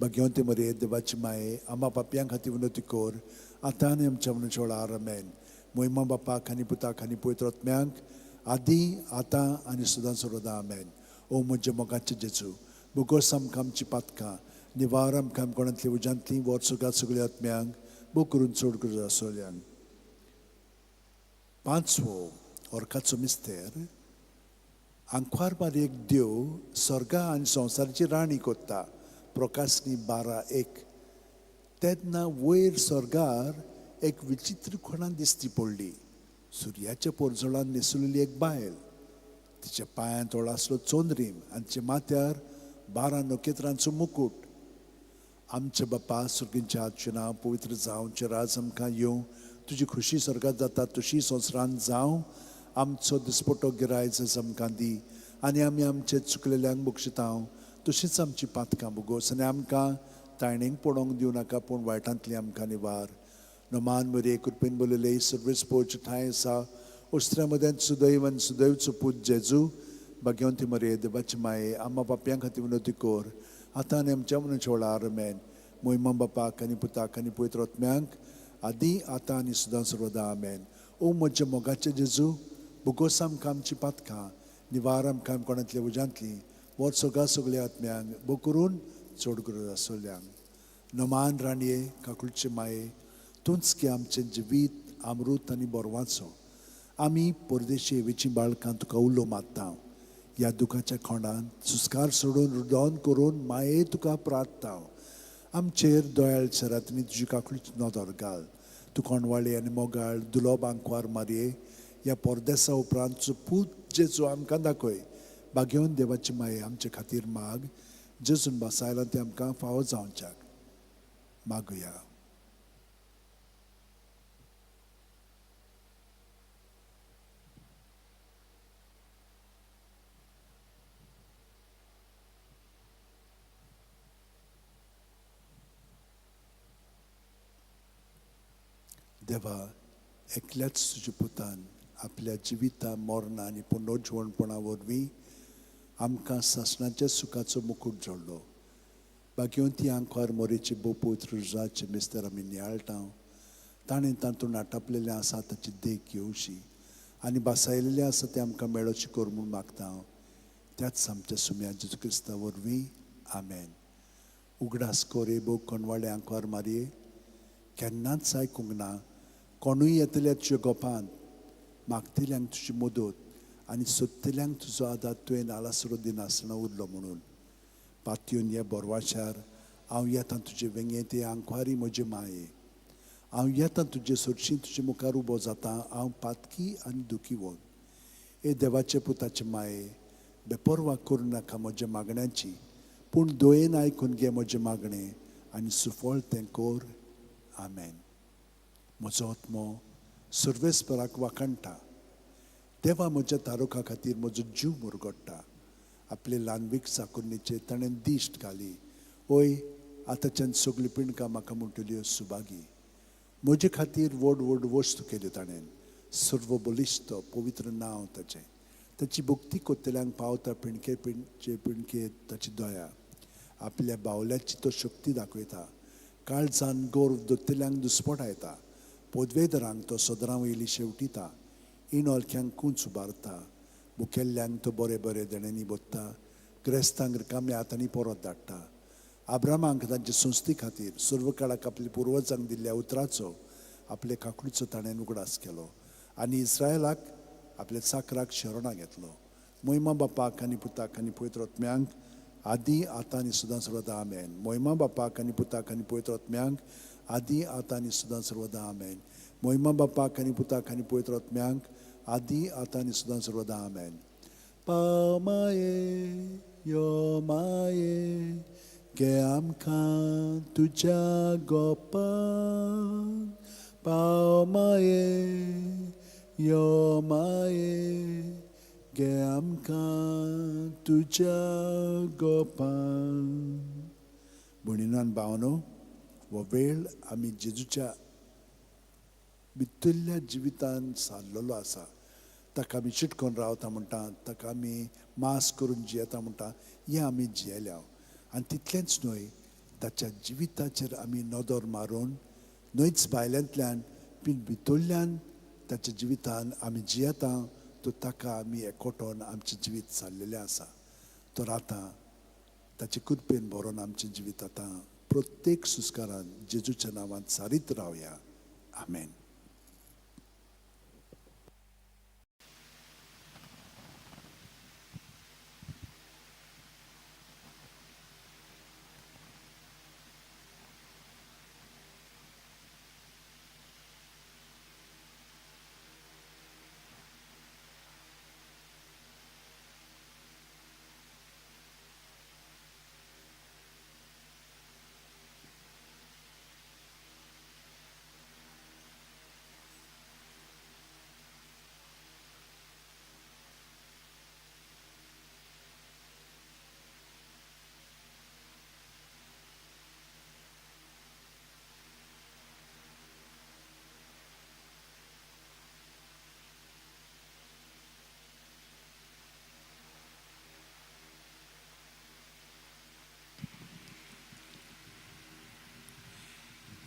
[SPEAKER 1] भाग्यवंती मरे देवाची माये, आमा पापयां खातीर विनवती कर, आतां आनी आमच्या मनशाळ. आमेन. मोहिमा बापाक आनी पुताक आनी पवित्र आत्म्यांक, आदी आतां आनी सदां सर्वदां. आमेन. ओ म्हज्या मोगाचे जेजू, बोगोस आमकां आमची पातकां, निवार आमकां कोणांतली उज्यांतली, वर्सगां सगळ्या आत्म्यांक, भोव करून चड गरज आसलेल्यांक. पांचवो ऑर्काचो मिस्तेर. आंकवार मारयेक देव स्वर्गा आनी संवसाराची राणी कोत्ता. प्रकाशनी 12:1. तेन्ना वयर स्वर्गार एक विचित्र खोणां दिसती पडली. सुर्याच्या पोरजोळान न्हेसुलेली एक बायल. तिच्या पांयांत आसलो चोंद्रीम आनी तिच्या माथ्यार 12 नखेत्रांचो मुकूट. आमचे बापा सुर्गींच्या, तुजें नांव पवित्र जावं, तुजें राज आमकां येवं, तुजी खुशी स्वर्गात जाता तशी संवसारांत जावं. आमचो दिसपटो गिरायज आमकां दी, आनी आमी आमचे चुकलेल्यांक बक्षिता तशींच आमची पातकां बोगोस, आनी आमकां ताणेंक पडोवंक दिवं नाका, पूण वायटांतली आमकां निवार. नमान मरे कृपेन बरयले सर्वीस पोच ठांय आसा. उस्त्र्या मदेंत सुदैव आनी सुदैवचो पूत जेजू, भाग्यवंती मरे देवाची माये, आमा पापयां खातीर विनवती कर, आतां आनी आमच्या मनशाळ. आमेन. मोहिमा बापाक आनी पुताक आनी पवित्र आत्म्यांक, आदी आतां आनी सदां सर्वदां. आमेन. ओ म्हज्या मोगाचे जेजू, बोगोस आमकां आमची पातकां, निवार आमकां कोणांतल्या उज्यांतली, वर्सगां सगळ्या आत्म्यांक, भोव करून चड गरज आसलेल्यांक. नमान राणये, काकुळचे माये, तूंच की आमचें जिवीत अमृत आनी बोरवाचो. आमी परदेशी हेवेचीं बाळकां तुका उलो मारता. ह्या दुखाच्या खोंडांत सुस्कार सोडून रुदोन करून माये तुका प्रार्थता. आमचेर दोयाळ सरातनी तुजी काकुळची नदर घाल. तूं कोणवाळी आनी मोगाळ दुलोब आंकवार मारये, ह्या परदेसा उपरांत तुजो पूत जेजू आमकां दाखय. भाग्यवंत देवाची माये आमचे खातीर माग, जेजून भासायलां तें आमकां फावो जावच्याक. मागुया. देवा, एकल्याच तुज्या पुतान आपल्या जिविता मरणा आनी पुनर्जिवणपणा वरवीं आमकां सासणाच्या सुखाचो मुकूट जोडलो. भाग्यवंती आंकवार मोरेची बोपूत रुजाचे मिस्तर आमी नियाळटा. ताणें तातूंत आटापलेलें आसा ताची देख घेवची आनी भासायलेलें आसा तें आमकां मेळोचें कर म्हूण मागता हांव त्याच आमच्या सुम्या जेजू क्रिस्ता वरवीं. आमेन. उगडास कर हे भोव कोणवाळे आंकवार मारये, केन्नाच आयकूंक ना कोणूय येतल्या तुज्या गोपांत मागतल्यांक तुजी मदत आनी सोदतल्यांक तुजो आदार तुवें आलासरो दिनासतना उरलो म्हणून. पातयेवन हे बोरवाच्यार हांव येता तुजे वेंगेंत, हे आंकवारी म्हजे माये. हांव येता तुजे सरशीं, तुजे मुखार उबो जाता हांव पातकी आनी दुखी वोन. हे देवाचे पुताचे माये, बेपर्वा करूं नाका म्हज्या मागण्याची, पूण दयेन आयकून घे म्हजें मागणें आनी सुफळ तें कर. आमेन. म्हजो आत्मो सर्वेस्पराक वाखाणटा. देवा म्हज्या तारुखा खातीर म्हजो जीव मुरगडटा. आपले ल्हानवीक चाकुरणीचेर ताणें दिश्ट घाली. ओय, आतांच्यान सगळीं पिंडकां म्हाका म्हणटल्यो सुभागी. म्हजे खातीर व्हड व्हड वस्तू केल्यो ताणें. सर्व बलिश्ट पवित्र नांव ताचें. ताची भक्ती कोत्तल्यांक पावता पिणके पिणचे पिणके ताची दया. आपल्या बावल्याची तो शक्ती दाखयता. काळजान गर्व दोत्तल्यांक दुस्पटायता. पदवेदरांक तो सदरां वयली शेवटिता. इणोलख्यांक कूंच उबारता. मुखेल्ल्यांक तो बरे बरे देण्यांनी बोत्ता. ग्रेस्तांक रिकाम्या हातांनी परत धाडटा. आब्रामांक तांचे संस्थे खातीर सर्व काळाक आपल्या पुर्वजांक दिल्ल्या उतराचो आपले काकडीचो ताणें उगडास केलो आनी इस्रायलाक आपल्या चाकराक शरणां घेतलो. मोहिमा बापाक आनी पुताक आनी पवित्र आत्म्यांक आदी आतां आनी सदां सर्वदा. आमेन. मोहिमा बापाक आनी पुताक आनी पवित्र आत्म्यांक आदी आतां आनी सदां सर्वदा. आमेन. मोहिमा बापाक आनी पुताक आनी पवित्र आत्म्यांक आदी आतां आनी सदां सर्वदा. आमेन. पाव माये यो माये, घे आमकां तुज्या गोपान. पाव माये यो माये, घे आमकां तुज्या गोपान. भयणीनो आनी भावांनो, हो वेळ आमी जेजूच्या भितरल्या जिवितान सारलेलो आसा. ताका आमी चिटकोन रावता म्हणटा, ताका आमी मास करून जियेता म्हणटा, हें आमी जियेल्या. आनी तितलेंच न्हय, ताच्या जिविताचेर आमी नदर मारून न्हयच भायल्यांतल्यान पूण भितरल्यान ताच्या जिवितान आमी जियेता, तर ताका आमी एकवटोन आमचें जिवीत सारलेलें आसा. तर आतां ताचे कृपेन भरोन आमचें जिवीत आतां प्रत्येक सुस्कारान जेजूच्या नांवान सारीत रावया. आमेन.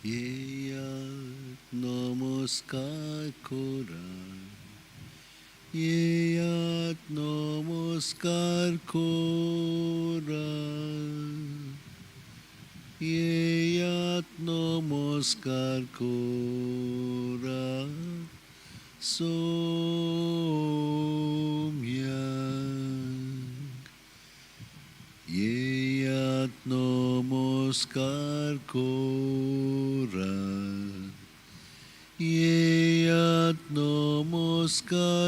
[SPEAKER 2] येयात नमस्कार कोरात, येयात नमस्कार कोरात, येयात नमस्कार कोरात सोम्यांक. येयात नमस्कार कोरात, येयात नमस्कार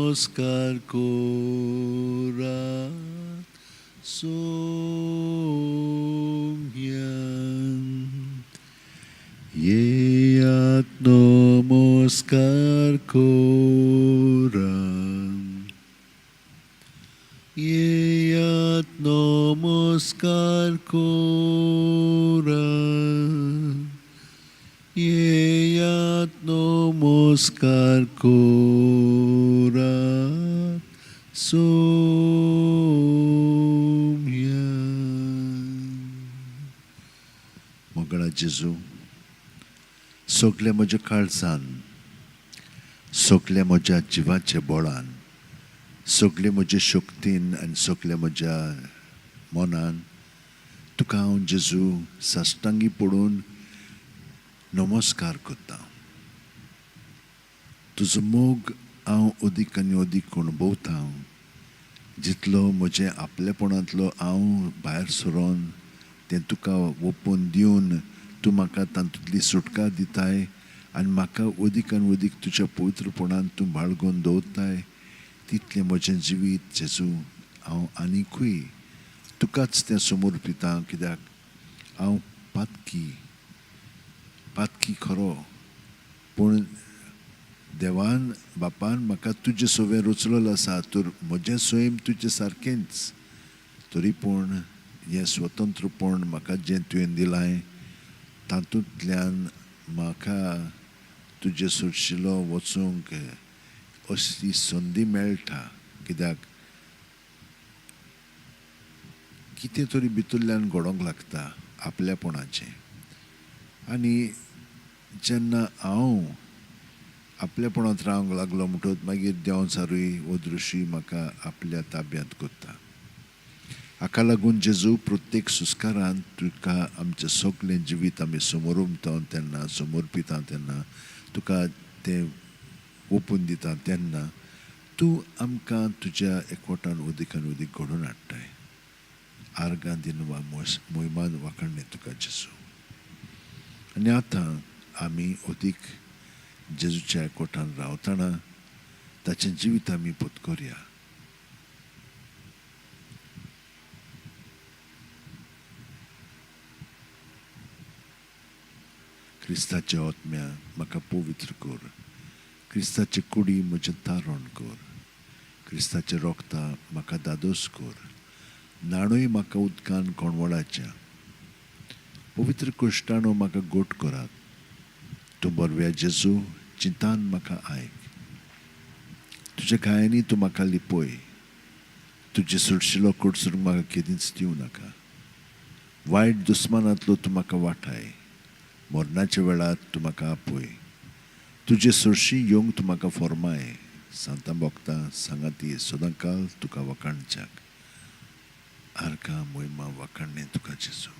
[SPEAKER 2] नमस्कार करात सोम्यान. येयात नमस्कार करात, येयात नमस्कार करात, येयात नमस्कार करात सोम्यान. मोगळा जेजू, सगल्या म्हज्या काळजान, सगल्या म्हज्या जिवाच्या बळान, सगळे म्हज्या शक्तीन आनी सगल्या म्हज्या मनान तुका हांव जेजू साश्टांगी पडून नमस्कार करता. तुजो मोग हांव अदीक आनी अदीक अणभवता. जितलो म्हजें आपलेपणांतलो हांव भायर सरोन तें तुका ओपून दिवन तूं म्हाका तातूंतली सुटका दिताय आनी म्हाका अदीक आनी अदीक तुज्या पवित्रपणान तूं बाळगून दवरताय, तितलें म्हजें जिवीत जेजू हांव आनीकूय तुकाच तें समर्पिता. कित्याक हांव पातकी, पातकी खरो, पूण देवान बापान म्हाका तुजें सवें रचलेलो आसा, तर म्हजें सैम तुजें सारकेंच. तरी पूण हें स्वतंत्रपण म्हाका जें तुवें दिलां तातूंतल्यान म्हाका तुजें सुरशिलो वचूंक अशी संदी मेळटा. कित्याक कितें तरी भितरल्यान घडोवंक लागता आपल्यापणाचें. आनी जेन्ना हांव आपल्यापणांत रावंक लागलो म्हणटकच मागीर देंवचारूय हो दृश्य म्हाका आपल्या ताब्यांत करता. हाका लागून जेजू प्रत्येक सुस्कारान तुका आमचें सगळें जिवीत आमी समोरुमता तेन्ना, समर्पिता तेन्ना, तुका तें ओपून दिता तेन्ना तूं आमकां तुज्या एकवटान अदीक आनी अदीक घडोवन हाडटाय. आर्गां दिनवा मोहिमान वाखाणणे तुका जेजू. आनी आतां आमी अदीक जेजूच्या एकवटान रावतना ताचें जिवीत आमी पत्करया. क्रिस्ताच्या आत्म्या म्हाका पवित्र कर, क्रिस्ताचे कुडी म्हजें तारण कर, क्रिस्ताचे रोगता म्हाका दादोस कर, न्हाणूय म्हाका उदकान कोणवळाच्या, पवित्र कुश्टाणो म्हाका गोट करात. तूं बरव्या जेजू चिंतान म्हाका आयक, तुज्या घायांनी तूं म्हाका लिपय, तुजे सुडशिलो कडसून म्हाका केदींच दिवं नाका. वायट दुस्मानांतलो तूं म्हाका वाठाय, मरणाच्या वेळार तूं म्हाका आपय, तुजे सरशी येवंक तूं म्हाका फॉर्माय. सांतां भोगता सांगाती सदांकाल तुका वखाणच्याक. आर्गां मोहिमा वखाणणे तुका जेजू.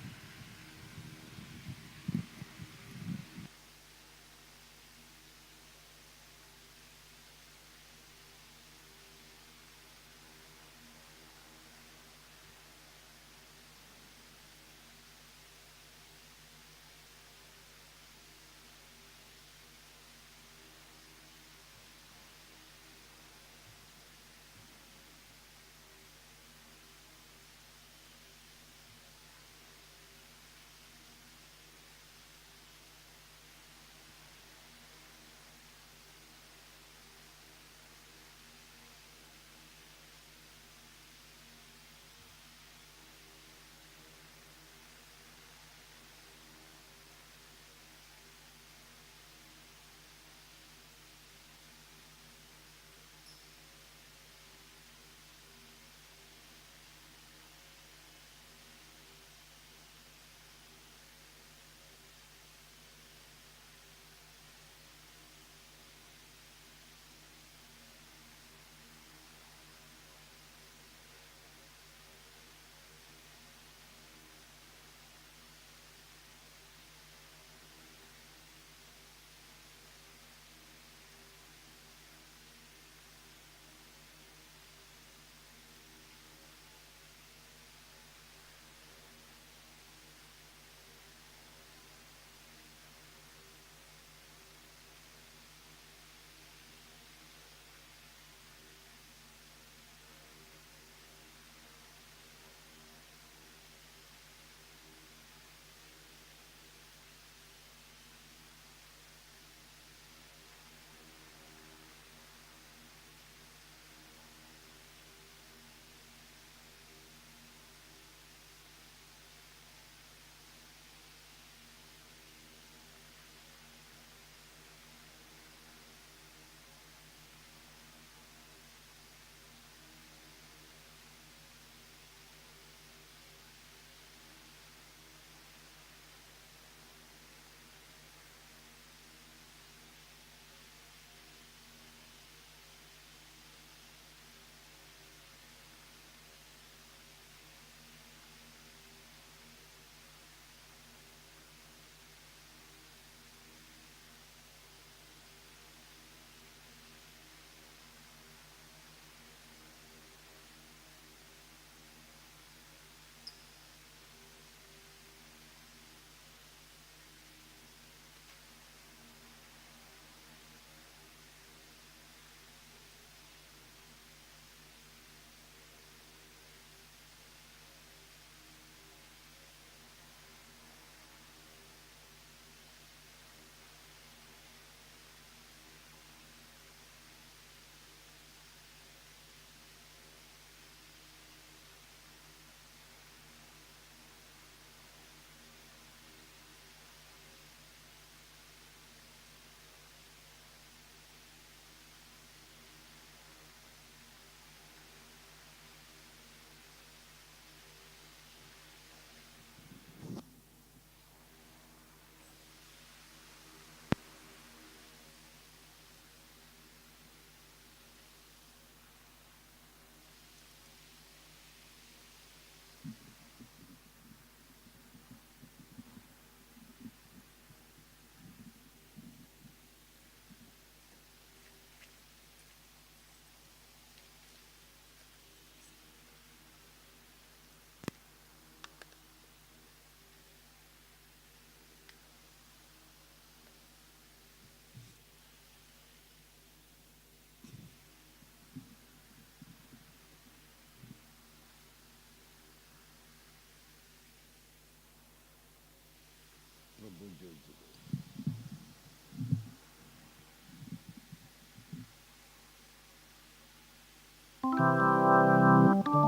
[SPEAKER 2] प्रभू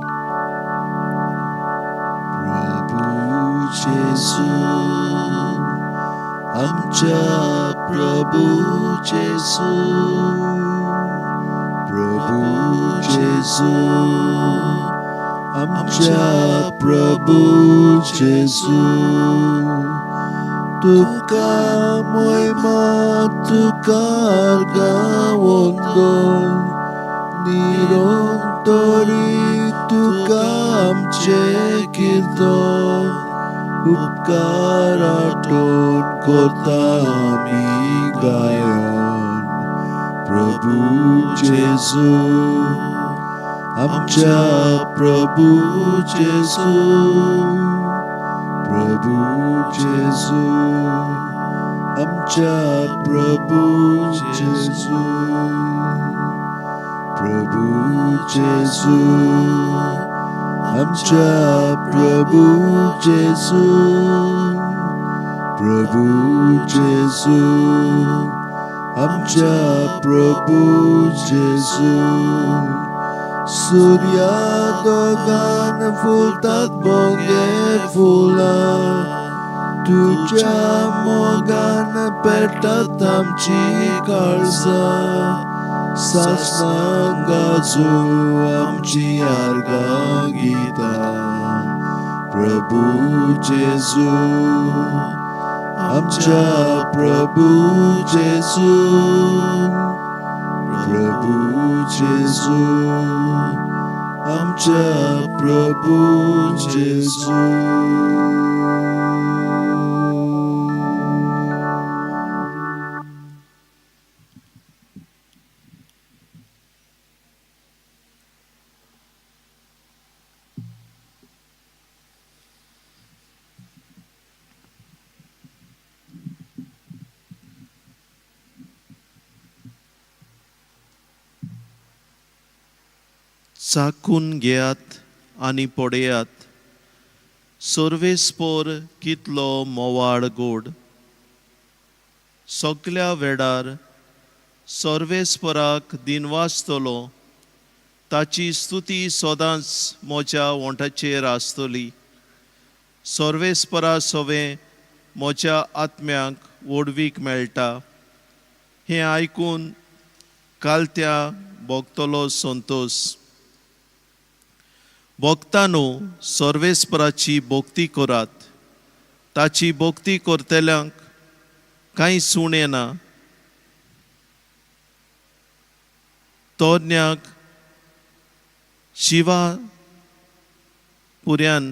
[SPEAKER 2] जेजू, आमच्या प्रभू जेजू, प्रभू जेजू, आमच्या प्रभू जेजू, तुका मोयमा, तुका गावंदोन निरंतरी, तुका आमचे कीर्तन, उपकार आठवण करता आमी गायन. प्रभू जेजू, आमच्या प्रभू जेजू, प्रभू जेजू, आमच्या प्रभू जेजू, प्रभू जेजू, आमच्या प्रभू जेजू, प्रभू जेजू, आमच्या प्रभू जेजू. सूर्या दोगान फुलतात बोंगे फुलां, तुझ्या मोगान पेटतात आमची काळजां, सासणां गाजू आमची आर्गां गितां. प्रभू जेजू, आमच्या प्रभू जेजू, प्रभू जेजू, आमच्या प्रभू जेजू.
[SPEAKER 3] चाखून घेयात आनी पळयात सर्वेस्पोर कितलो मोवाळ गोड. सगल्या वेळार सर्वेस्पराक दिनवासतलो, ताची स्तुती सदांच म्हज्या ओंठाचेर आसतली. सर्वेस्परा सवें म्हज्या आत्म्याक व्हडवीक मेळटा, हें आयकून कालत्या भोगतलो संतोश. भक्तांनो, सर्वेस्पराची भक्ती करात, ताची भक्ती करतल्यांक कांय उणें ना. तरण्याक शिवा पुऱ्यान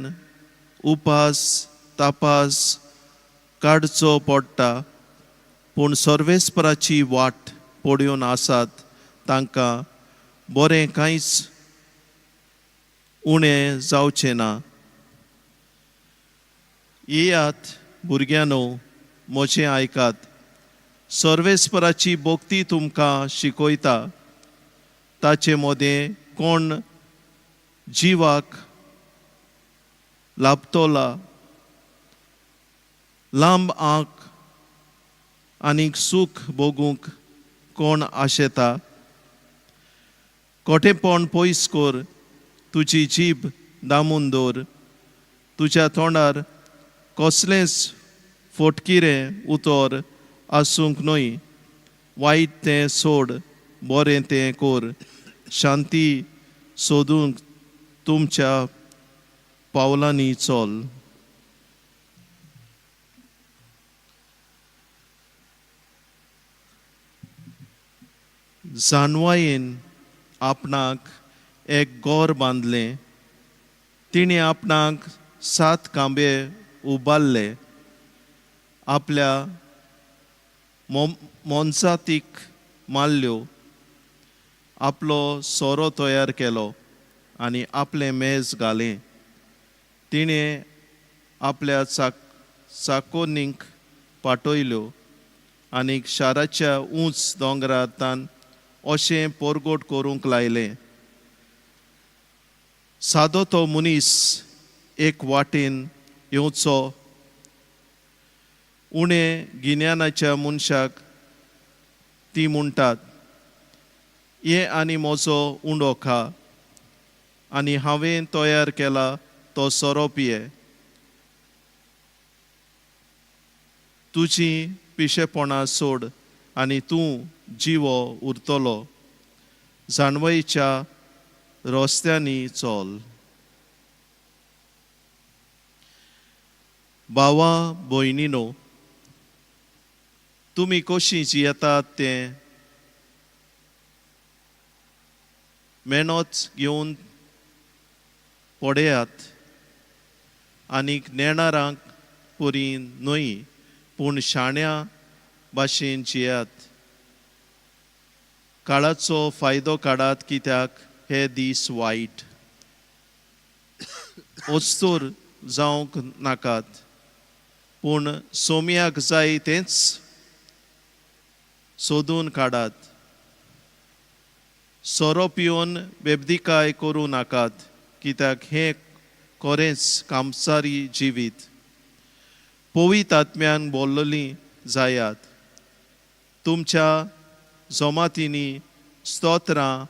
[SPEAKER 3] उपास तापास काडचो पडटा, पूण सर्वेस्पराची वाट पळोवन आसात तांकां बरें कांयच उणें जावचें ना. येयात भुरग्यांनो, म्हजें आयकात, सर्वेस्पराची भक्ती तुमकां शिकयता. ताचे मदें कोण जिवाक लाभतोला, लांब आंक आनीक सूख भोगूंक कोण आशेता? कोटेपण पयस कर, तुजी जीब दामून दवर, तुज्या तोंडार कसलेंच फोटकिरें उतर आसूंक न्हय. वायट तें सोड, बरें तें कर, शांती सोदूंक तुमच्या पावलांनी चल. जानवायेन आपणाक एक गोर बांदलें, तिणें आपणाक सात कांबे उबारले, आपल्या मोनजातीक मारल्यो, आपलो सोरो तयार केलो आनी आपलें मेज घालें. तिणें आपल्या चाकोनीक पाटयल्यो आनी शाराच्या उंच दोंगरांतान अशें पोरगोट करूंक लायलें. सादो तो मनीस एक वाटेन येवचो, उणें गिन्यानाच्या मनशाक ती म्हणटात, ये आनी म्हजो उंडो खा. आनी हांवें तयार केला तो सोरो पिये. तुजीं पिशेपणां सोड आनी तूं जिवो उरतलो. जाणवयच्या रस्त्यांनी चल. भावा भयणीनो, तुमी कशीं जियेतात तें मेहनत घेवन पळयात आनीक नेणारांक परी न्हय पूण शाण्या भाशेन जियात. काळाचो फायदो काडात कित्याक हे दीस वायट. अस्तूर जावंक नाकात पूण सोम्याक जाय तेंच सोदून काडात. सोरो पिवन बेबदिकाय करूं नाकात कित्याक हें खरेंच कामसारी जिवीत. पवित्र आत्म्यान बोल्लली जायात. तुमच्या जमातींनी स्तोत्रां,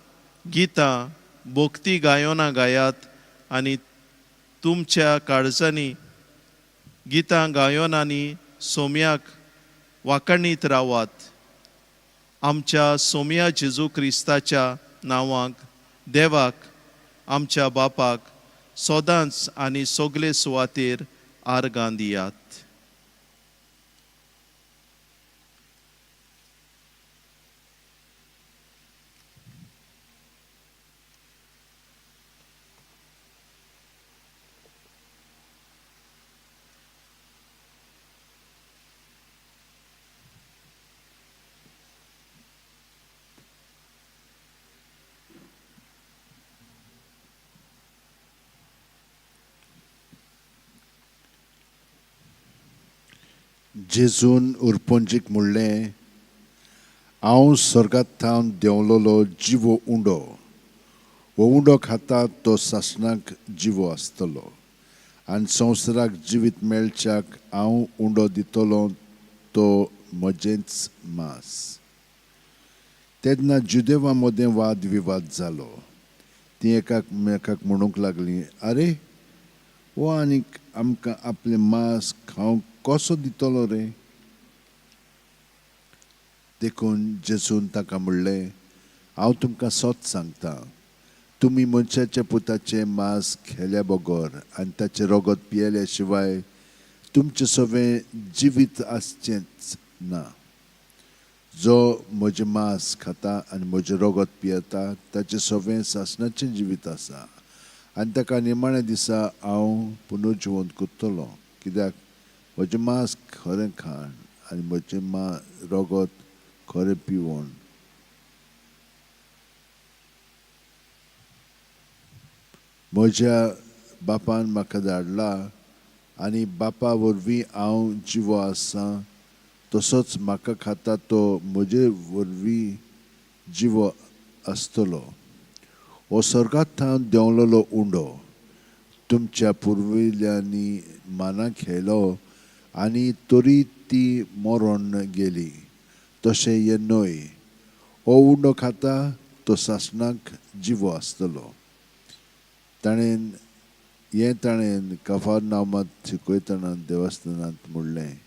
[SPEAKER 3] गितां, भक्ती गायनां गायात आनी तुमच्या काळजांनी गितां गायनांनी सोम्याक वाकणीत रावात. आमच्या सोम्या जेजू क्रिस्ताच्या नांवाक देवाक आमच्या बापाक सदांच आनी सगळे सुवातेर आर्गां दियात.
[SPEAKER 2] जेजून उरपंजीक म्हणलें, हांव स्वर्गांत थावन देंवलोलो जिवो उंडो. हो उंडो खाता तो सासणाक जिवो आसतलो आनी संवसाराक जिवीत मेळच्याक हांव उंडो दितलो तो म्हजेंच मांस. तेन्ना जुदेवा मदें वाद विवाद जालो. तीं एकामेकाक म्हणूंक लागलीं, आरे हो आनीक आमकां आपलें मांस खावंक कसो दितलो रे? देखून जेजून ताका म्हणलें, हांव तुमकां सत सांगता, तुमी मनशाच्या पुताचें मांस खेल्या बगर आनी ताचें रगत पियेल्या शिवाय तुमचें सगळें जिवीत आसचेंच ना. जो म्हजें मांस खाता आनी म्हजें रगत पियेता ताचें सगळें सासणाचें जिवीत आसा आनी ताका निमाण्या दिसा हांव पुनर्जिवंत करतलो. कित्याक म्हजें मांस खरें खाण आनी म्हजें रगत खरें पिवण. म्हज्या बापान म्हाका धाडला आनी बापा वरवीं हांव जिवो आसा, तसोच म्हाका खाता तो म्हजे वरवीं जिवो आसतलो. हो स्वर्गांत थावन देंवलोलो उंडो तुमच्या पुर्विल्ल्यांनी माना खेळ्ळो आनी तरी ती मरण गेली, तशें हें न्हय. हो उंडो खाता तो सासणाक जिवो आसतलो. ताणें हें ताणें कफरनामांत शिकयतना देवस्थानांत म्हणलें.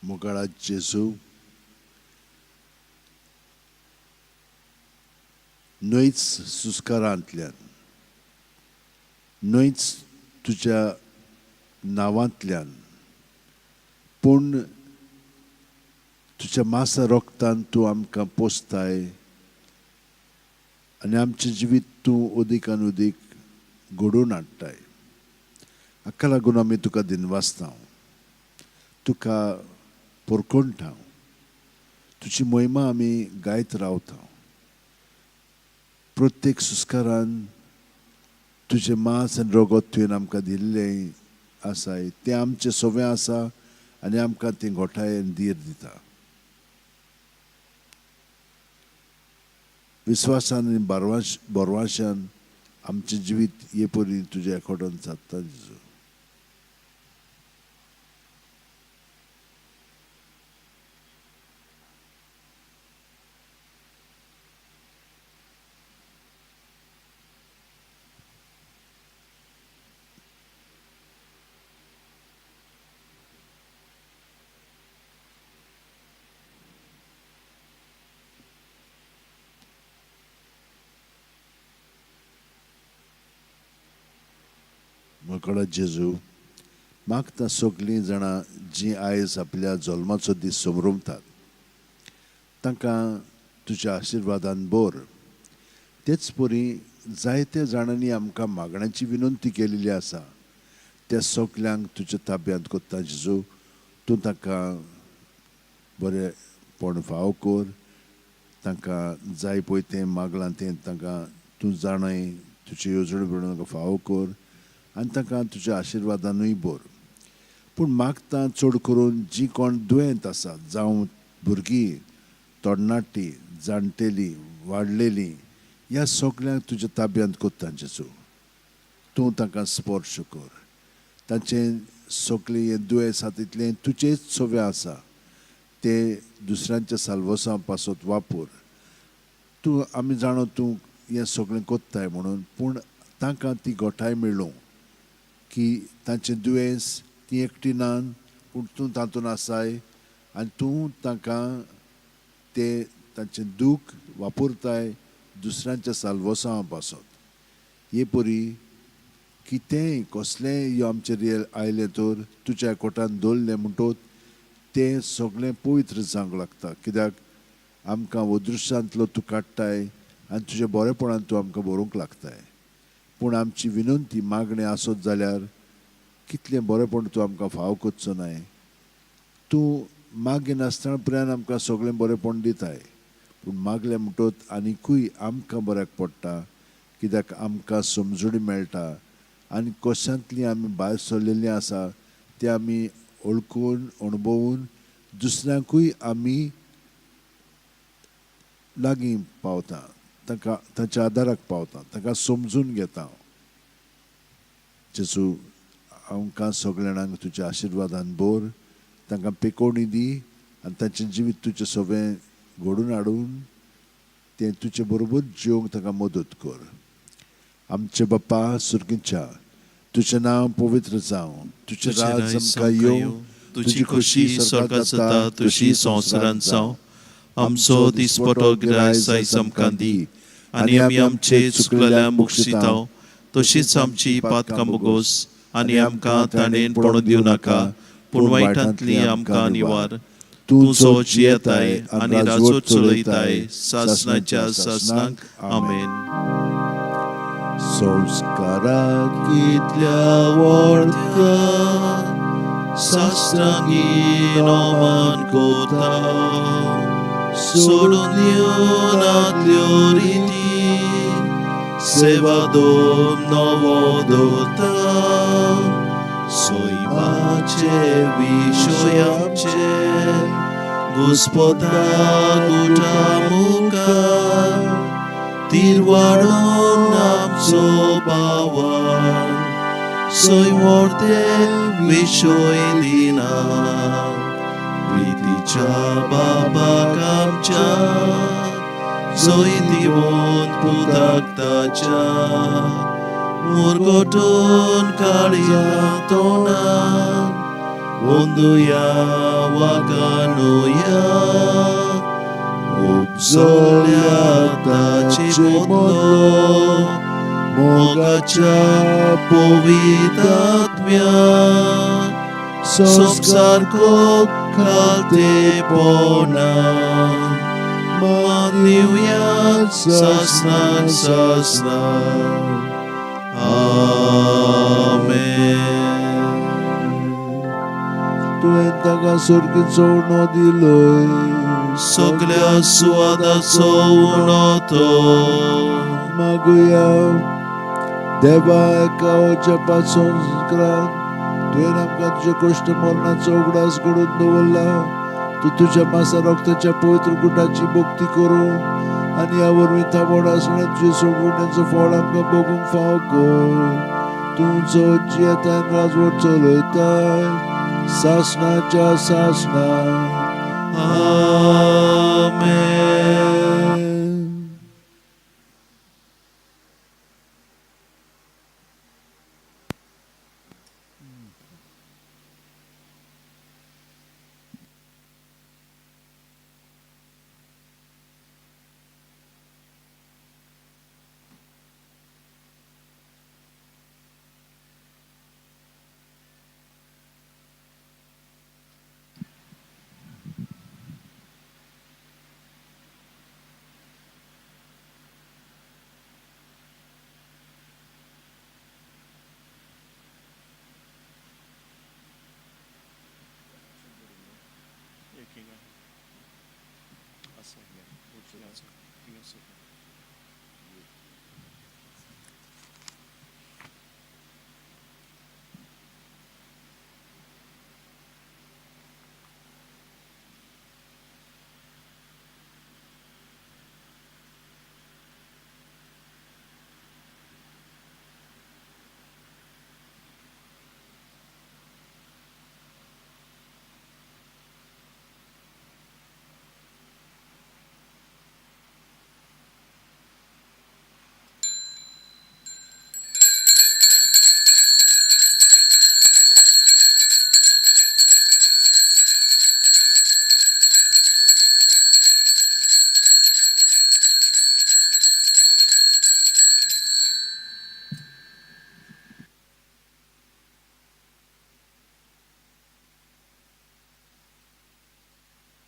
[SPEAKER 2] मोगाळा जेजू, न्हयच सुस्कारांतल्यान, न्हयच तुज्या नांवांतल्यान, पूण तुज्या मासा रोगतान तूं आमकां पोसताय आनी आमचें जिवीत तूं अदीक आनी अदीक घडोवन हाडटाय. हाका लागून आमी तुका दिनवासता, तुका पोरकोणटा, तुजी महिमा आमी गायत रावता. प्रत्येक सुस्कारान तुजें मांस आनी रगत तुवें आमकां दिल्लें आसाय, तें आमचें सवें आसा आनी आमकां तें घोटाय आनी धीर दिता. विस्वासान आनी बरवाशान आमचें जिवीत हे परी तुज्या एकोटान सादता जेजू. मोगाळा जेजू, मागता सगळीं जाणां जीं आयज आपल्या जल्माचो दीस समरमतात तांकां तुज्या आशिर्वादान भर. तेच परी जायत्या जाणांनी आमकां मागण्यांची विनंती केलेली आसा, त्या सगल्यांक तुज्या ताब्यांत कोत्ता जेजू. तूं तांकां बरेंपण फावो कर, तांकां जाय पळय तें मागलां तें तांकां तूं जाणय, तुजी येवजण प्रमाण तांकां फावो कर आनी तांकां तुज्या आशिर्वादानूय भर. पूण मागता चड करून जीं कोण दुयेंत आसा, जावं भुरगीं, तरणाटीं, जाणटेलीं, वाडलेलीं, ह्या सगल्यांक तुज्या ताब्यांत कोत्ता जेजू. तूं तांकां स्पर्श कर, तांचें सगळें हें दुयेंस आसा तितलें तुजेच सवें आसा, तें दुसऱ्यांच्या साल्वसां पासत वापर. तूं आमी जाणो तूं हें सगळें कोत्ताय म्हणून, पूण तांकां ती गोठाय मेळूं की तांचें दुयेंस ती एकटी नान, पूण तूं तातूंत आसाय आनी तूं तांकां तें तांचें दूख वापरताय दुसऱ्यांच्या साल्वसां पासत. हे परी कितेंय कसलेंय यो आमचेर आयलें तर तुज्या कोटान दवरलें म्हणटोच तें सगळें पवित्र जावंक लागता, कित्याक आमकां अदृश्यांतलो तूं काडटाय आनी तुज्या बरेपणान तूं आमकां बरोवंक लागताय. पूण आमची विनंती मागणें आसत जाल्यार कितलें बरेंपण तूं आमकां फावो करचो नाय. तूं मागिनासतना पर्यंत आमकां सगळें बरेंपण दिताय, पूण मागलें म्हणटोच आनिकूय आमकां बऱ्याक पडटा, कित्याक आमकां समजणी मेळटा आनी कशांतली आमी भायर सरलेलीं आसा तें आमी वळखून अणभवून दुसऱ्यांकूय आमी लागीं पावता, तांकां तांच्या आदाराक पावता, तांकां समजून घेता. जेजू, आमकां सगळ्या जाणांक तुज्या आशिर्वादान भर, तांकां पेकोवणी दी आनी तांचें जिवीत तुजें सगळें घडोवन हाडून तें तुजे बरोबर जिवंक तांकां मदत कर. आमचे बापा सुर्गीच्या, तुजें नांव पवित्र जावं, तुजें राज आमकां येवं,
[SPEAKER 3] तुजी खोशी स्वर्गात जाता तशी संवसारांत जावं. आमचो दिसपटो गिरायस आयज आमकां दी आनी आमी आमचे चुकलेल्या मुक्षिताव तशीच आमची पातकां मुगोस आनी आमकां ताणें पडून दिवं नाका, पूण वायटांतली आमकां निवार. तूं जो जियेताय आनी राजवट चलयताय सासणाच्या सासणाक. आमेन.
[SPEAKER 2] संस्काराक
[SPEAKER 3] कितल्या व्हडल्या शास्त्रांगी नमन कोता, सोडून दिवनातल्यो रिती, सेवा दोम नवो दवरता. सैमाचे विशय आमचे घुस्पता गुटा मुखार, तिरवाडोन आमचो पावर सैमोर्ते विशय दिना. प्रितीच्या बाबाक आमच्या जय दिवन पुताक ताच्या, मुरगटून काळया तोंडान अंदुया वागानुया उपजल्या ताचे बदलो मोगाच्या पवित्र संसार खालतेपणा मानिवया सासनाक सासना. आमेन.
[SPEAKER 2] तुवें ताका सर्गीचो उणो दिलोय,
[SPEAKER 3] सगल्या सुवादाचो उणो तो.
[SPEAKER 2] मागुया. देवा, एका जपा संस्कारान तुवें आमकां तुज्या कश्ट मरणाचो उगडास घडोवन दवरला. तूं तुज्या मासा रक्ताच्या पवित्र गुटाची भक्ती करूं आनी ह्या वरवीं थांबोड आसलें तुजे सोडवणेचो फळ आमकां भोगूंक फावो कर. तूं जो जियेताय राजवट चलयताय सासणाच्या सासणा.
[SPEAKER 3] आमेन.